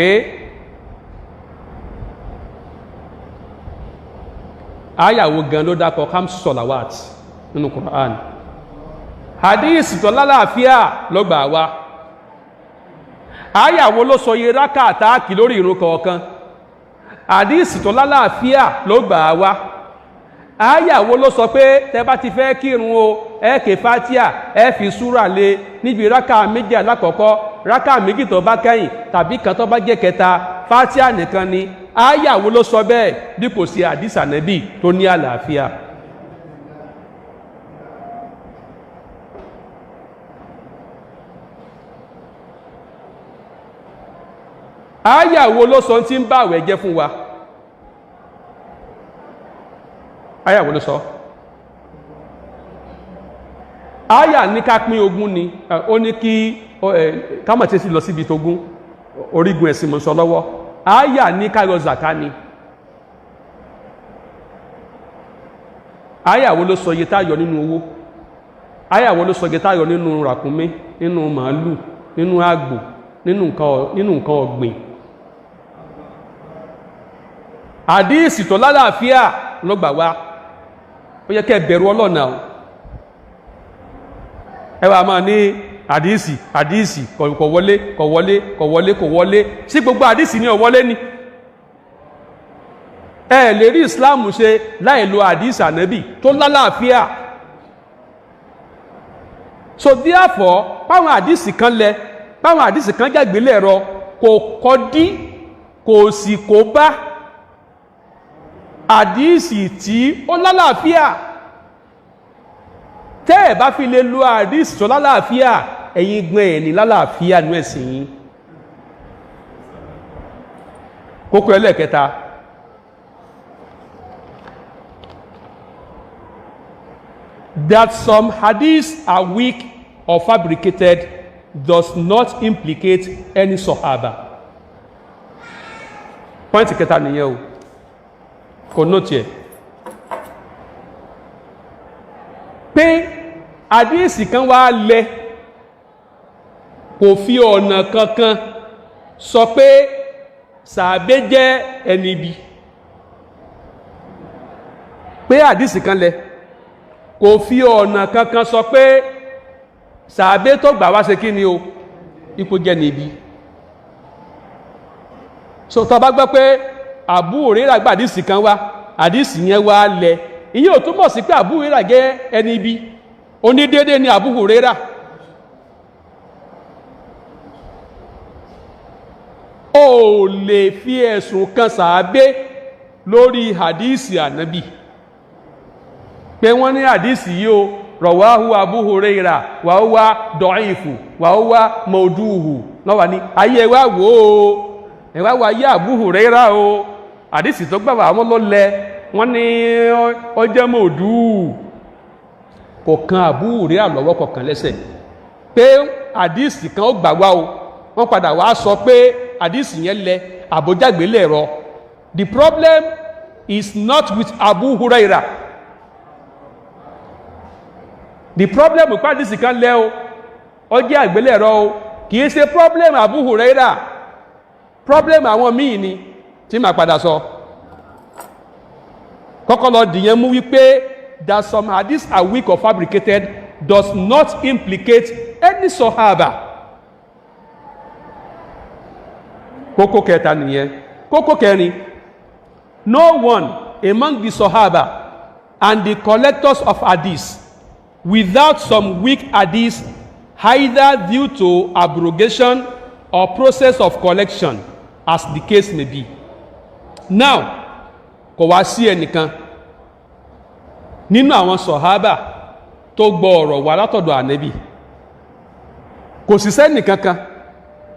Àyàwó gan ló dákọ̀ خمس صلوات nínú Quran? Hadisi tó lálàáfíà ló gbà wá. Àyàwó ló sọ iye rákà tá a kí lórí ìrun kọ̀ọ̀kan? Hadisi tó lálàáfíà ló gbà wá. Àyàwó ló sọ pé tẹ bá ti fẹ́ kírun o, ẹ ké fatia, ẹ fi súrà lé níbi rákà 2 alákọ̀ọ́kọ́, rákà 2 tó bá kẹ́yìn tàbí kan tó bá jẹ́ kẹta, fatia nìkan ni? Àyàwó ló sọ bẹ́ẹ̀ bí kò sí hadisi Ànábì tó ní àlàáfíà? Àyàwó ló sọ tí ń bá àwẹ̀ jẹ́ fún wa? Àyàwó ló sọ? Àyà ní ká pín ogún ni, ó ní kí kámọ̀ tí sí lọ síbi tógún, orígun ẹ̀sìn mọ̀ sọ lọ́wọ́. Àyà ní ká yọ zàká ni. Àyàwó ló sọ iye tá yọ nínú owó? Àyàwó ló sọ iye tá yọ nínú ràkúnmí, nínú màálù, nínú àgbò, nínú nǹkan ọ̀gbìn? Àdíìsì tó lálàáfíà ló gbà wá. Ó yẹ kẹ́ bẹ̀rù ọlọ́nà o. Ẹ wà máa ní àdíìsì, àdíìsì kò wọlé, kò wọlé, kò wọlé, kò wọlé. Sí gbogbo àdíìsì ní ó wọlé ni? Ẹ lè rí Islam ṣe láì lo àdíìsì Ànábì tó lálàáfíà. So therefore, páwọn àdíìsì kan lẹ, páwọn àdíìsì kan jágbélé ẹ̀rọ, kò kọdí, kò sì kó bá àdíìsì tí ó lálàáfíà. Tẹ́ ẹ̀ bá fi lè lo àdíìsì tó lálàáfíà, ẹ̀yin gbọ́n ẹ̀ ní lálàáfíà nú ẹ̀sìn yín. Kókó ẹlẹ́ẹ̀kẹta: that some hadiths are weak or fabricated does not implicate any sahaba. Point kẹta nìyẹn o, kò note ẹ̀ pé àdíìsì kan wá lẹ, kò fi ọ̀nà kankan sọ pé sàbẹ́ jẹ́ ẹni ibi. Pé àdíìsì kan lẹ, kò fi ọ̀nà kankan sọ pé sàbẹ́ tó gbà wá ṣe kí ni o, ipò jẹ́ ní ibi. So tó bá gbọ́ pé Abu Hurairah gba àdíìsì kan wá, àdíìsì yẹn wá lẹ, ìyẹn ò túmọ̀ sí pé Abu Hurairah jẹ́ ẹni ibi. Onídéédé ni Abu Hurairah. Ó lè fi ẹ̀sùn kan sàábé lórí hadisi Ànábì pé wọ́n ní hadisi yìí o, رواه أبو هريرة وهو ضعيف وهو موضوع. Lọ́wọ́ ní ayé wa wò ó, ẹ wá wá ayé Abu Hurairah o, hadisi tó gbà wá wọn ló lẹ, wọ́n ní ó jẹ́ موضوع. Kò kan Abu Hurairah lọ́wọ́ kọ̀kan lẹ́sẹ̀ pé hadisi kan ó gbà wá o, wọ́n padà wá sọ pé hadisi yẹn lẹ àbójágbé lẹ̀rọ. The problem is not with Abu Hurairah. The problem pé hadisi kan lẹ o, ó jẹ́ àgbélẹ̀rọ o, kì í ṣe problem Abu Hurairah. Problem àwọn míì ni tí màá padà sọ. Kọ́kọ́ lọ dìyẹn mú wípé that some hadiths are weak or fabricated does not implicate any sahaba. Kókó kẹta nìyẹn. Kókó kẹrin: no one among the sahaba and the collectors of hadiths without some weak hadiths, either due to abrogation or process of collection, as the case may be. Now, kò wá sí ẹnìkan nínú àwọn sọ̀hábà tó gbọ́ ọ̀rọ̀ wá látọ̀dọ̀ Ànábì, kò sì sẹ́nì kankan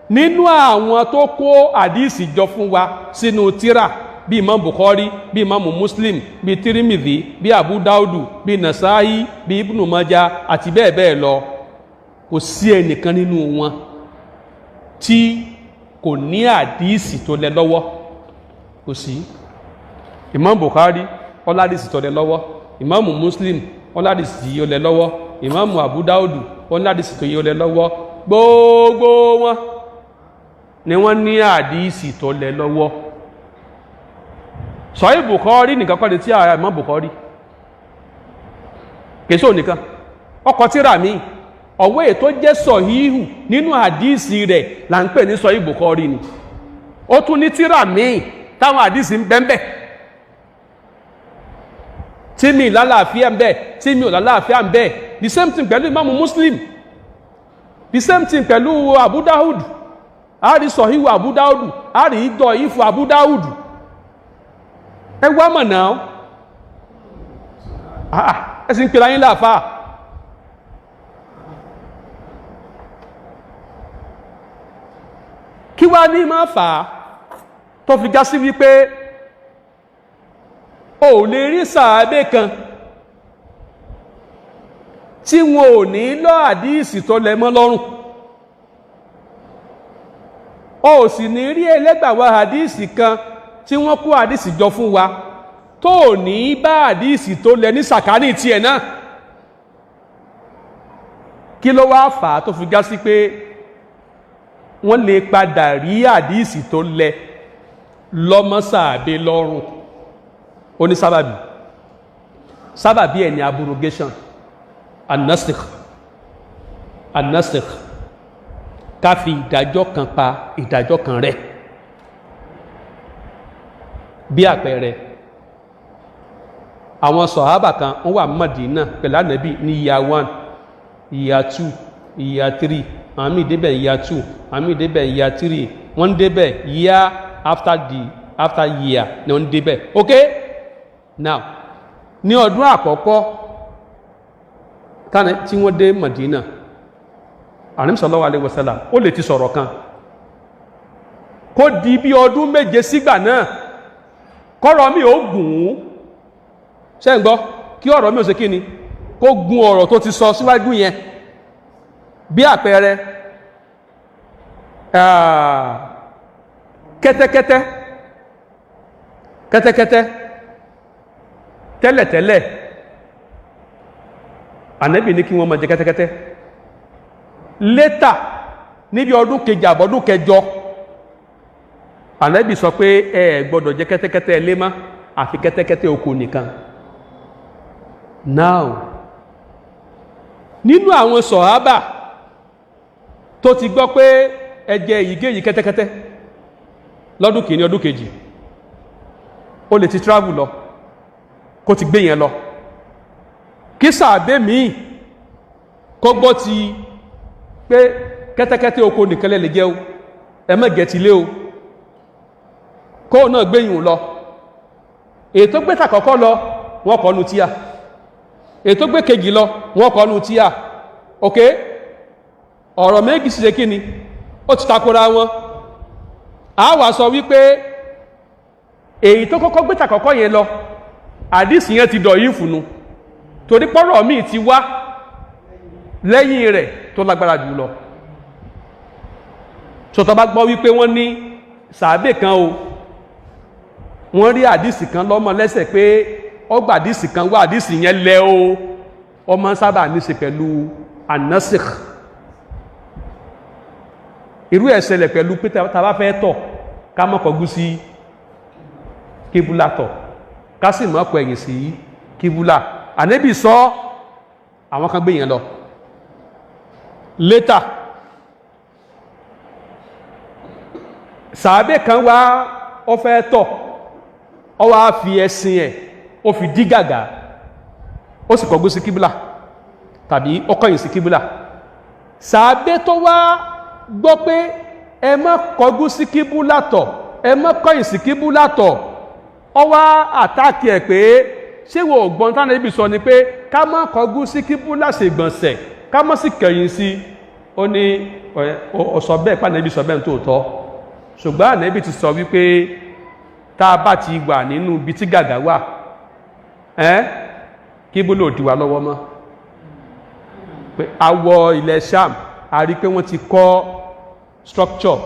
Nínú àwọn tó kó àdíìsì jọ fún wa sínú tírà, bí Imam Bukhari, bí Imam Muslim, bí Tirimidhi, bí Abu Daudu, bí Nasa'i, bí Ibn Majah àti bẹ́ẹ̀ bẹ́ẹ̀ lọ, kò sí ẹnìkan nínú wọn tí kò ní àdíìsì tó lẹ lọ́wọ́. Kò sí. Imam Bukhari, ó ládìsì tó lẹ lọ́wọ́. Imam Muslim, ó ládìsì tó lẹ lọ́wọ́. Imam Abu Daudu, ó ládìsì tó lẹ lọ́wọ́. Gbogbo wọn ni wọ́n ní àdíìsì tó lẹ lọ́wọ́. Sọ̀hí Bukhari nìkan kọ́ ni tí a Imam Bukhari kèso nìkan ọkọ̀ tíra mi ọ̀wọ́ ètò jẹ́ sọ̀híhù nínú àdíìsì rẹ̀ là ń pè ní Sọ̀hí Bukhari ni. Ó tún ní tíra míì táwọn àdíìsì ń bẹ́ńbẹ́, tí mi lálàáfíà ń bẹ, tí mi ò lálàáfíà ń bẹ. The same thing pẹ̀lú Imam Muslim, the same thing pẹ̀lú Abu Dawud. A rí sọ̀híhù Abu Dawud, a rí dọ̀ífù Abu Dawud. Ẹ wá mọ̀ náà, ẹ sì ń pèrè ayé láàfáà. Kí wá ní máa fà á tó fi já sí wípé o ò lè rí sàábé kan tí wọn ò ní lọ àdíìsì tó lẹ mọ́ lọ́rùn, o ò sì ní rí ẹlẹ́gbàwá àdíìsì kan tí wọ́n kó àdíìsì jọ fún wa tó ò ní bá àdíìsì tó lẹ ní sàkání tiẹ̀ náà? Kí ló wá fà á tó fi já sí pé wọ́n lè padà rí àdíìsì tó lẹ lọ́mọ sàábé lọ́rùn? Ó ní sábàbí. Sábàbí ẹ̀ ní abrogation, anasikh. Anasikh, ká fi ìdájọ́ kan pa ìdájọ́ kan rẹ́. Bí àpẹẹrẹ, àwọn sọ̀hábà kan wọ́n wà Mádínà pẹ̀lú Ànábì ní year 1, year 2, year 3. Àwọn míì débẹ̀ year 2, àwọn míì débẹ̀ year 3. Wọ́n ń débẹ̀ year after the after year ni wọ́n ń débẹ̀. Ok, now, ní ọdún àkọ́kọ́ tí wọ́n dé Mádínà, Ànábì sallallahu alaihi wasallam ó lè ti sọ̀rọ̀ kan kó di bí ọdún 7 sígbà náà, kọ́rọ̀ mi ò gùn ún. Ṣé ń gbọ́? Kí ọ̀rọ̀ mi ò ṣe kí ni, kó gun ọ̀rọ̀ tó ti sọ síwájú yẹn. Bí àpẹẹrẹ, kẹ́tẹ́kẹ́tẹ́. Kẹ́tẹ́kẹ́tẹ́ tẹ́lẹ̀tẹ́lẹ̀, Ànábì ní kí wọ́n máa jẹ kẹ́tẹ́kẹ́tẹ́. Later, níbi ọdún kejì àbọ̀dún kẹjọ, Ànábì sọ pé ẹ gbọ́dọ̀ jẹ kẹ́tẹ́kẹ́tẹ́ ilé mọ́, àfi kẹ́tẹ́kẹ́tẹ́ oko nìkan. Now, nínú àwọn sọ̀hábà tó ti gbọ́ pé ẹ jẹ èyíkéyìí kẹ́tẹ́kẹ́tẹ́ lọ́dún kìíní, ọdún kejì, ó lè ti travel lọ kó ti gbé yẹn lọ, kí sàbẹ́ míì kó gbọ́ ti pé kẹ́tẹ́kẹ́tẹ́ oko nìkan lẹ lè jẹ o, ẹ má gẹ̀ ti lé o, kó náà gbé yìí lọ. Èyí tó gbé tàkọ́kọ́ lọ, wọ́n kọ́ nu tíà. Èyí tó gbé kejì lọ, wọ́n kọ́ nu tíà. Ok, ọ̀rọ̀ méjì sì ṣe kí ni, ó ti takora wọn. A wà sọ wípé èyí tó kọ́kọ́ gbé tàkọ́kọ́ yẹn lọ, àdìsí yẹn ti dọ̀ yìí fùnú, torí pọ́rọ̀ míì ti wá lẹ́yìn rẹ̀ tó lágbára jù lọ. Sọ̀tọ̀ bá gbọ́ wípé wọ́n ní sàábè kan o, wọ́n rí àdìsí kan lọ́mọ lẹ́sẹ̀ pé ọgbà àdìsí kan wá, àdìsí yẹn lẹ́ o, ọmọ sábà ní ṣe pẹ̀lú anasikh. Irú ẹ̀ ṣẹlẹ̀ pẹ̀lú pé tá a bá fẹ́ tọ̀, ká má kọjú sí kíbúlà tọ̀, ká sì má kọ ẹ̀yìn sí kíbúlà. Ànábì sọ, àwọn kan gbé yẹn lọ. Later, sàábé kan wá, ó fẹ́ tọ̀, ó wá fi ẹṣin ẹ̀, ó fi dí gàgà, ó sì kọjú sí kíbúlà tàbí ó kọ̀yìn sí kíbúlà. Sàábé tó wá gbọ́ pé ẹ má kọjú sí kíbúlà tọ̀, ẹ má kọ̀yìn sí kíbúlà tọ̀, ó wá àtàkì ẹ̀ pé ṣé wo ògbọ́n tánà ibi sọ ni pé ká má kọjú sí kíbúlà ṣègbọ̀nsẹ̀, ká má sì kẹ̀yìn sí. Ó ní ó sọ bẹ́ẹ̀ pé Ànábì sọ bẹ́ẹ̀ tó tọ́, ṣùgbọ́n Ànábì ti sọ wípé tá a bá ti wà nínú ibi tí gàgà wà, ẹ́ kí bó lò dì wá lọ́wọ́ mọ́. Pé a wọ ilẹ̀ Sham, a rí pé wọ́n ti kọ́ structure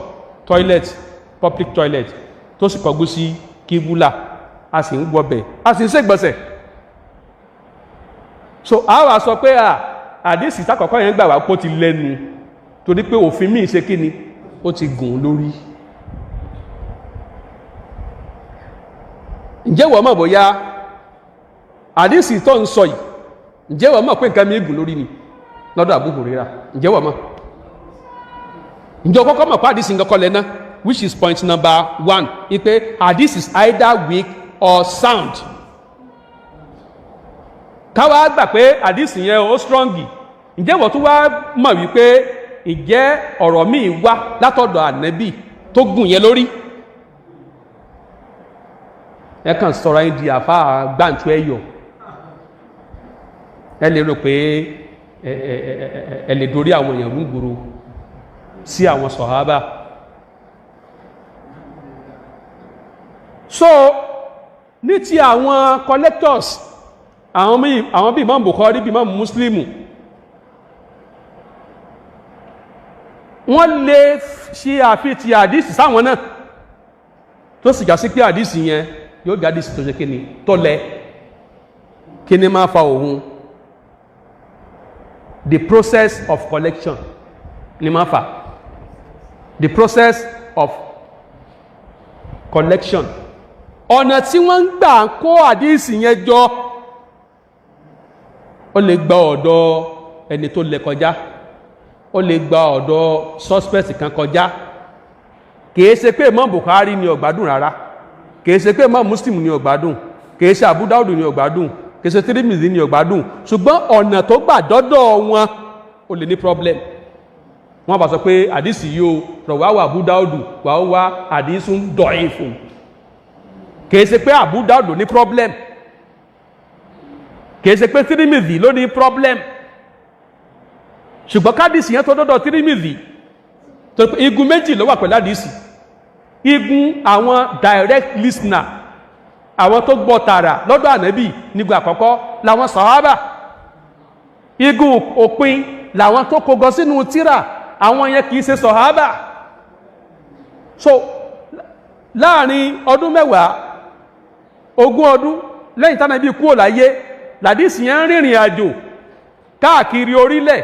toilet, public toilet, tó sì kọjú sí kíbúlà, a sì ń wọbẹ̀, a sì ń ṣègbọ̀nsẹ̀. So a wá sọ pé à àdísì tákọ̀ọ́kọ́ yẹn gbà wá kó ti lẹ́nu, torí pé òfin míì ṣe kíni, ó ti gùn lórí. Ǹjẹ́ wọ́n mọ̀ bóyá àdísì tó ń sọ yìí, ǹjẹ́ wọ́n mọ̀ pé nǹkan mi gùn lórí ni lọ́dọ̀ Abu Huraira? Ǹjẹ́ wọ́n mọ̀? Ǹjẹ́ o kọ́kọ́ mọ̀ pé àdísì nǹkan kọ́ lẹ́ná, which is point number one, ipe hadith is either weak or sound. Káwa gbà pé hadith yẹn ó strong, ǹjẹ́ wọ́n tún wá mọ̀ wípé ǹjẹ́ ọ̀rọ̀ míì wá látọ̀dọ̀ Ànábì tó gùn yẹn lórí? Ẹ kàn sọ̀rọ̀ yín di àfa gbàǹtu ẹ̀yọ̀. Ẹ lè rò pé ẹ lè dorí àwọn èèyàn rúgbòrò sí àwọn sọ̀hábà. So ní ti àwọn collectors, àwọn bíi Imam Bukhari, bíi Imam Muslim, wọ́n lè ṣe àfitì àdísì sáwọn náà, tó sì já sí pé àdísì yẹn yóò jẹ́ àdísì tó ṣe kíni, tó lẹ. Kíni máa fa òun? The process of collection ni máa fa. The process of collection, ọ̀nà tí wọ́n ń gbà kó àdísì yẹn jọ, ó lè gba ọ̀dọ̀ ẹni tó lẹ kọjá, ó lè gba ọ̀dọ̀ suspect kan kọjá. Kìí ṣe pé Imam Bukhari ni ó gbádùn rárá, kìí ṣe pé Imam Muslim ni ó gbádùn, kìí ṣe Abu Dawud ni ó gbádùn, kìí ṣe Tirmidhi ni ó gbádùn, ṣùgbọ́n ọ̀nà tó gbà dọ́dọ̀ wọn, ó lè ní problem. Wọ́n bá sọ pé àdísì yìí o, rọ̀wáwà Abu Dawud wà ó wá àdísùn da'ifun. Kìí ṣe pé Abu Dawud ní problem, kìí ṣe pé Tirmidhi ló ní problem, ṣùgbọ́n kádìsì yẹn tó dọ́dọ̀ Tirmidhi tó pé igun méjì ló wà pẹ̀lú àdìsì. Igun àwọn direct listener, àwọn tó gbọ́ tààrà lọ́dọ̀ Ànábì nígbà àkọ́kọ́ làwọn sàhábà. Igun òpin làwọn tó kógọ sínú tírà, àwọn yẹn kìí ṣe sàhábà. So láàrin ọdún 10, 20 ọdún lẹ́yìn tánàbí kúrò láyé, làdísì yẹn ń rìnrìn àjò káàkiri orílẹ̀,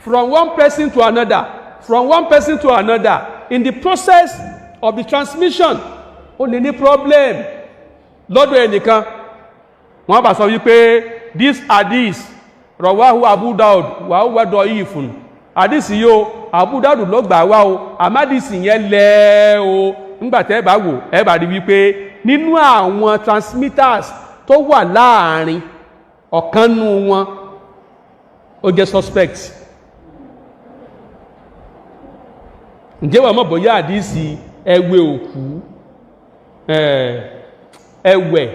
from one person to another, from one person to another. In the process of the transmission, ó lè ní problem lọ́dọ̀ ẹnìkan. Wọ́n bá sọ wípé this hadith rawahu Abu Dawud wa huwa da'ifun. Hadith yóò, Abu Dawud ló gbà wá o, àmádìsì yẹn lẹ́ o. Nígbàtẹ́ ẹ bá wò, ẹ bá rí wípé nínú àwọn transmitters tó wà láàrin, ọ̀kan nú wọn ó jẹ́ suspect. Ǹjẹ́ wàá mọ̀ bóyá àdìsí ẹwẹ́ òkú, ẹwẹ̀,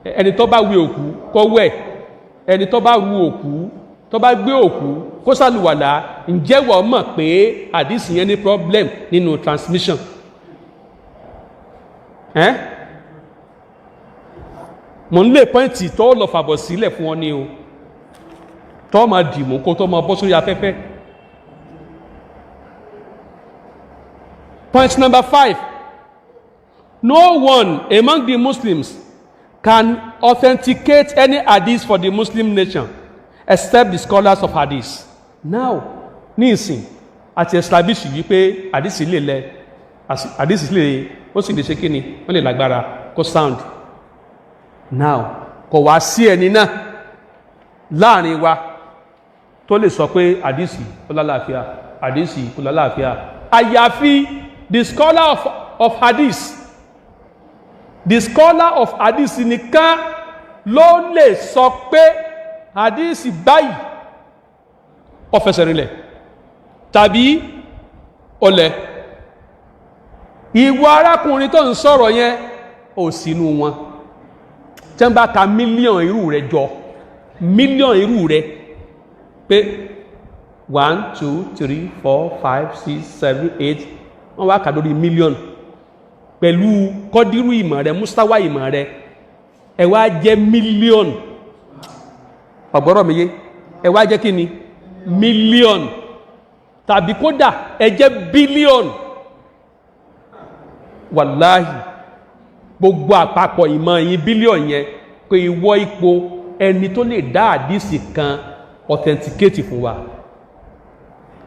ẹni tó bá wẹ òkú kó wẹ̀, ẹni tó bá ru òkú, tó bá gbé òkú kó sàlùwàlà, ǹjẹ́ wàá mọ̀ pé àdìsí yẹn ní problem nínú transmission? Ẹ́ mo ń lè point tó lọ fàbọ̀ sílẹ̀ fún ọ ní o, tó máa dìmú kó tó máa bọ́ sórí afẹ́fẹ́. Point number 5. No one among the Muslims can authenticate any hadith for the Muslim nation except the scholars of hadith. Now, ní ìsìn, àti establish wípé hadith lè lẹ, hadith lè, ó sì lè ṣe kíni, ó lè lágbára kó sound. Now, kò wá sí ẹni náà láàrin wa tó lè sọ pé hadith ó lálàáfíà, hadith kò lálàáfíà, àyàfi the scholar of hadith. The scholar of hadith nìkan ló lè sọ pé hadith báyìí ó fẹsẹ̀ rinlẹ̀ tàbí ó lẹ. Ìwọ arákùnrin tó ń sọ̀rọ̀ yẹn ò sínú wọn. Tí wọ́n bá ka mílíọ̀n irú rẹ̀ jọ, mílíọ̀n irú rẹ̀ pé One, two, three, four, five, six, seven, eight. Wọ́n wá kà lórí mílíọ̀nù. Pẹ̀lú kọ́dírù ìmọ̀ rẹ, mustawa ìmọ̀ rẹ, ẹ wá jẹ́ mílíọ̀nù. Ọ̀gbọ́rọ̀ mi yé? Ẹ wá jẹ́ kí ni? Mílíọ̀nù, tàbí kódà ẹ jẹ́ bílíọ̀nù. Wàláhì, gbogbo àpapọ̀ ìmọ̀ yín, bílíọ̀nù yẹn, pé ìwọ ipò ẹni tó lè dá àdísì kan authenticate fún wa,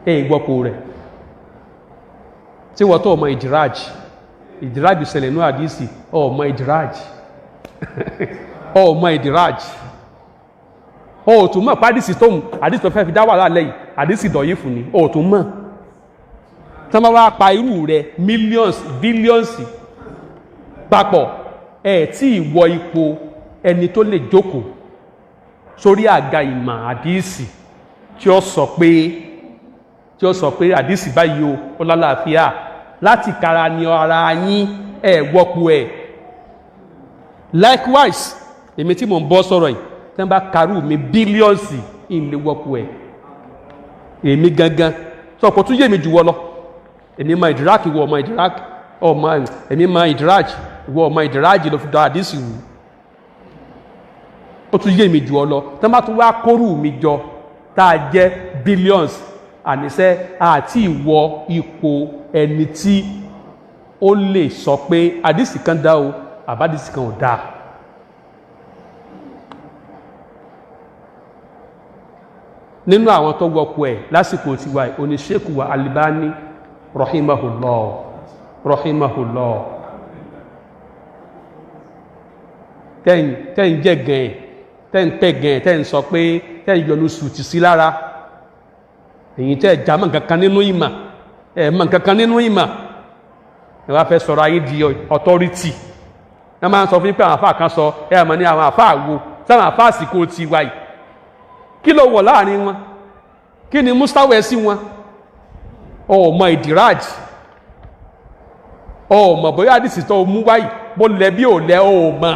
ẹ ìgbọ́pò rẹ̀ tí wọ́n tó ọmọ ìdírájì, ìdírájì ṣẹlẹ̀ ní àdísì. Ọmọ ìdírájì, ọmọ ìdírájì, ó tún mọ̀ pàdísì tó mú àdísì tó fẹ́ fi dá wàhálà lẹ́yìn, àdísì dọ̀yí fún ni. Ó tún mọ̀ tí wọ́n bá pa irú rẹ̀ millions, billions papọ̀, ẹ̀ tí ìwọ ipò ẹni tó lè jókòó sórí àga ìmọ̀ àdísì tí ó sọ pé àdísì báyìí o, ó lálàáfíà láti kara ni ara yín, ẹ̀ wọ́pọ̀ ẹ̀. Likewise, èmi tí mò ń bọ́ sọ̀rọ̀ yìí, tí wọ́n bá karú mi billions, ìlé wọ́pọ̀ ẹ̀. Èmi gangan sọ kò tún yé mi jù wọ́ lọ. Èmi mọ ìdíráàkì, ìwọ ọmọ ìdíráàkì ọmọ. Èmi mọ ìdíráàjì, ìwọ ọmọ ìdíráàjì ló fi dá àdísì wù. Ó tún yé mi jù ọ lọ. Tí wọ́n bá tún wá kórù mi jọ, tá a jẹ́ billions, àníṣe àti ìwọ ipò ẹni tí ó lè sọ pé àdísì kan dá o, àbádìsì kan ò dáa. Nínú àwọn tó wọ́pọ̀ ẹ̀ lásìkò tiwa, oníṣẹ́kù wa Albani rahimahullah, rahimahullah, tẹ́yìn jẹ́ gẹ̀ẹ́, tẹ́yìn pẹ́ gẹ̀ẹ́, tẹ́yìn sọ pé tẹ́yìn yọnu sùtì sí lára èyí tẹ́ jámọ́ nǹkankan nínú ìmọ̀, ẹ̀ mọ̀ nǹkankan nínú ìmọ̀, ẹ wá fẹ́ sọ̀rọ̀ ayé di authority. Ẹ máa ń sọ fún yín pé àwọn àfáà kan sọ, ẹ mọ̀ ní àwọn àfáà wo sáwọn àfáà àsìkò tiwa yìí, kí ló wọ̀ láàrin wọn? Kí ni mustawa ẹ sí wọn? Ọmọ ìdírájì, ọmọ bóyá àdìsí tó mú wáyì bó lẹ bí ò lẹ, ọmọ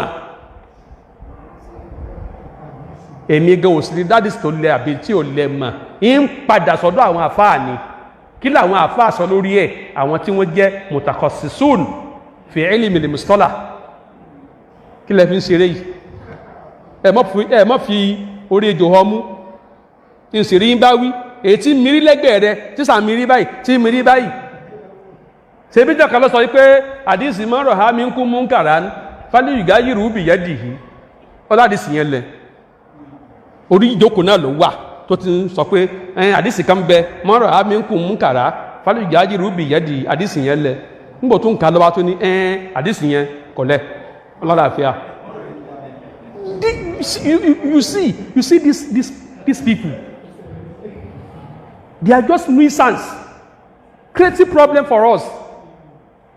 èmi gan òsì ní dádìsí tó lẹ àbí tí ò lẹ mọ̀. Ń padà sọ́dọ̀ àwọn àfáà ni. Kí làwọn àfáà sọ lórí ẹ̀? Àwọn tí wọ́n jẹ́ mutakhasisun fi ilmi al-mustalah. Kí lẹ fi ń ṣeré yìí? Ẹ mọ́ fi orí ejò ọmú ìsìrí ń bá wí. Èyí tí mírí lẹ́gbẹ̀ẹ́ rẹ, tí sàn mírí báyìí, tí mírí báyìí, ṣebí jọ̀kan ló sọ wípé àdìsí mọ́rọ̀ ha mi ń kú mú ń kàrá fálí ìgá yìí rúbì yẹ́ dì í ọládìsí yẹn lẹ. Orí ìjókòó náà ló wà tó ti ń sọ pé ẹn àdìsí kan bẹ, mọ́rọ̀ ha mi ń kú mú kàrá fálí ìgá yìí rúbì yẹ́ dì í, àdìsí yẹn lẹ. Ńgbò tó ń ka lọ́wọ́ tó ní ẹn àdìsí yẹn kọ̀lẹ́ ọlọ́láàfíà. You see these people, they are just nuisance, creating problem for us.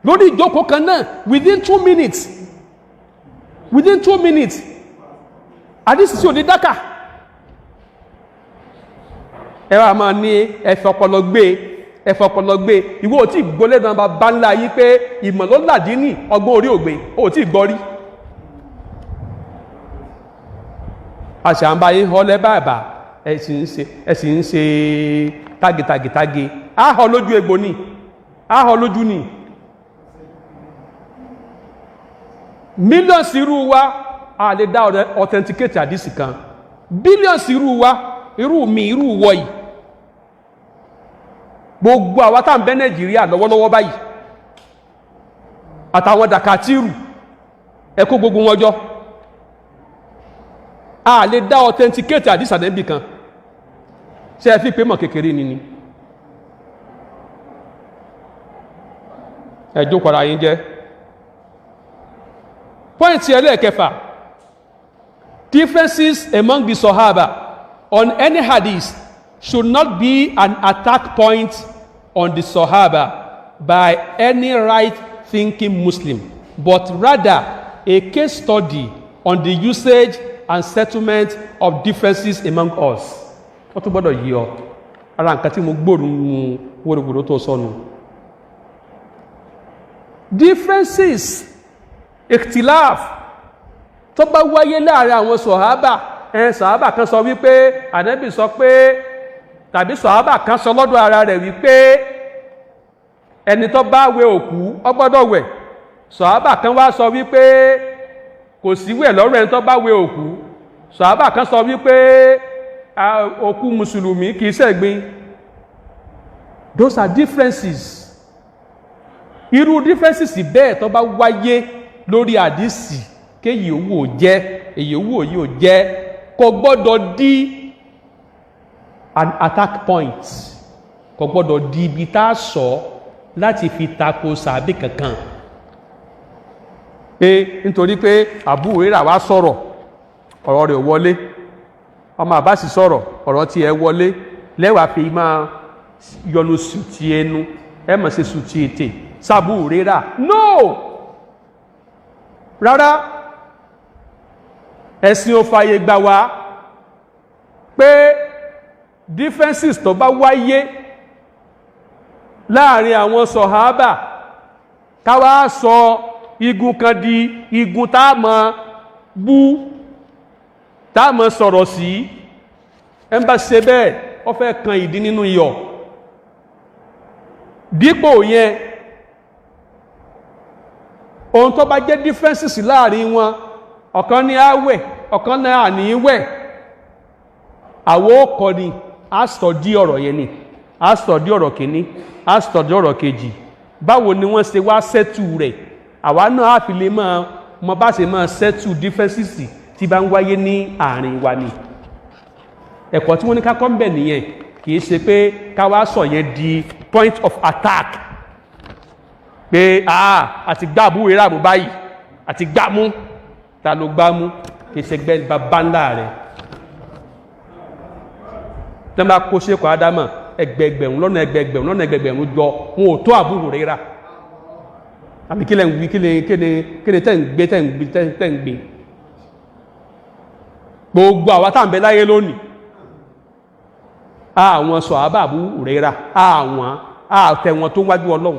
Lórí ìjókòó kan náà, within 2 minutes, within 2 minutes, àdìsí sí òní dákà. Ẹ wá máa ní ẹfẹ ọpọlọ gbé, ẹfẹ ọpọlọ gbé. Ìwọ ò tí ì gbọ́ lẹ́nu bàbá ńlá yìí pé ìmọ̀ ló làdí ní ọgbọ́n orí ògbé, ò tí ì gbọ́ rí. Àṣàǹbá yín họlẹ́ bàbà, ẹ sì ń ṣe, ẹ sì ń ṣe tágetàgétáge. Á họ lójú egbò ni, á họ lójú ni. Mílíọ̀nù irú wa, a lè dá authenticate àdìsí kan. Bílíọ̀nù irú wa, irú mi, irú wọ yìí, gbogbo àwa tá à ń bẹ Nàìjíríà lọ́wọ́lọ́wọ́ báyìí, àtàwọn dàkátìrù, ẹ kó gbogbo wọn jọ, a lè dá authenticate àdìsí àdẹ́bì kan. Ṣe ẹ fi pé mọ̀ kékeré ni ni ẹ jókòó ara yín jẹ́. Pọ́ìntì ẹlẹ́ẹ̀kẹfà, differences among the Sahaba on any hadith should not be an attack point on the Sahaba by any right thinking Muslim, but rather a case study on the usage and settlement of differences among us. Wọ́n tún gbọ́dọ̀ yí ọ ara nǹkan tí mo gbóòórùn wórógbòrò tó sọnù. Differences, ikhtilaf tó bá wáyé láàrin àwọn sọ̀hábà, ẹn sọ̀hábà kan sọ wípé ànábì sọ pé tàbí sọ̀hábà kan sọ lọ́dọ̀ ara rẹ̀ wípé ẹni tó bá wẹ òkú ó gbọ́dọ̀ wẹ̀, sọ̀hábà kan wá sọ wípé kò sí wẹ̀ lọ́rọ̀ ẹni tó bá wẹ òkú, sọ̀hábà kan sọ wípé òkú mùsùlùmí kìí ṣẹ̀gbin. Those are differences. Irú differences bẹ́ẹ̀ tó bá wáyé lórí àdìsí, kéyìí owó jẹ́ èyí owó yìí ò jẹ́, kò gbọ́dọ̀ di an attack point, kò gbọ́dọ̀ di ibi tá a sọ láti fi tako sàbí kankan, pé nítorí pé Abu Hurairah wá sọ̀rọ̀, ọ̀rọ̀ rẹ̀ wọlé, ọmọ Àbáàsì sọ̀rọ̀, ọ̀rọ̀ tí ẹ wọlé, lẹ́wàá fi máa yọnu sùtì ẹnu, ẹ mọ̀ sí sùtì ètè sàbú Hurairah. No, rárá, ẹ̀sìn ò fàyè gbà wá pé differences tó bá wáyé láàrin àwọn sọ̀hábà, káwá sọ igun kan di igun tá a mọ̀ bú, tá a mọ̀ sọ̀rọ̀ sí. Ẹ ń bá ṣe bẹ́ẹ̀, ó fẹ́ kan ìdí nínú iyọ̀. Dípò yẹn, ohun tó bá jẹ́ differences láàrin wọn, ọ̀kan ní á wẹ̀, ọ̀kan ní àní wẹ̀, àwọ̀ ọkọ̀ ni a sọ dí ọ̀rọ̀ yẹn, ni a sọ dí ọ̀rọ̀ kìíní, a sọ dí ọ̀rọ̀ kejì, báwo ni wọ́n ṣe wá settle rẹ̀, àwa náà á fi lè máa mọ bá ṣe máa settle differences tí bá ń wáyé ní àárín wa. Ni ẹ̀kọ́ tí wọ́n ní ká kọ́ ń bẹ̀ nìyẹn. Kì í ṣe pé ká wá sọ yẹn di point of attack pé ah, àti gbá àbúrò rà mú báyìí, àti gbá mú. Ta ló gbá mú? Kì í ṣe gbẹ́ bàbá ńlá rẹ̀. Tí wọ́n bá kó ṣekọ̀ ádámà ẹgbẹgbẹ̀rún lọ́nà ẹgbẹgbẹ̀rún lọ́nà ẹgbẹgbẹ̀rún jọ, wọn ò tó àbúrò rẹ̀ rà. Àbí kí lẹ̀ ń wí? Kí lẹ̀ tẹ́ ń gbé, tẹ́ ń gbé, tẹ́ ń gbé? Gbogbo àwa tá à ń bẹ láyé lónìí, àwọn sọ̀hábà Abu Huraira, àwọn àtẹ̀wọ̀n tó wájú Ọlọ́run.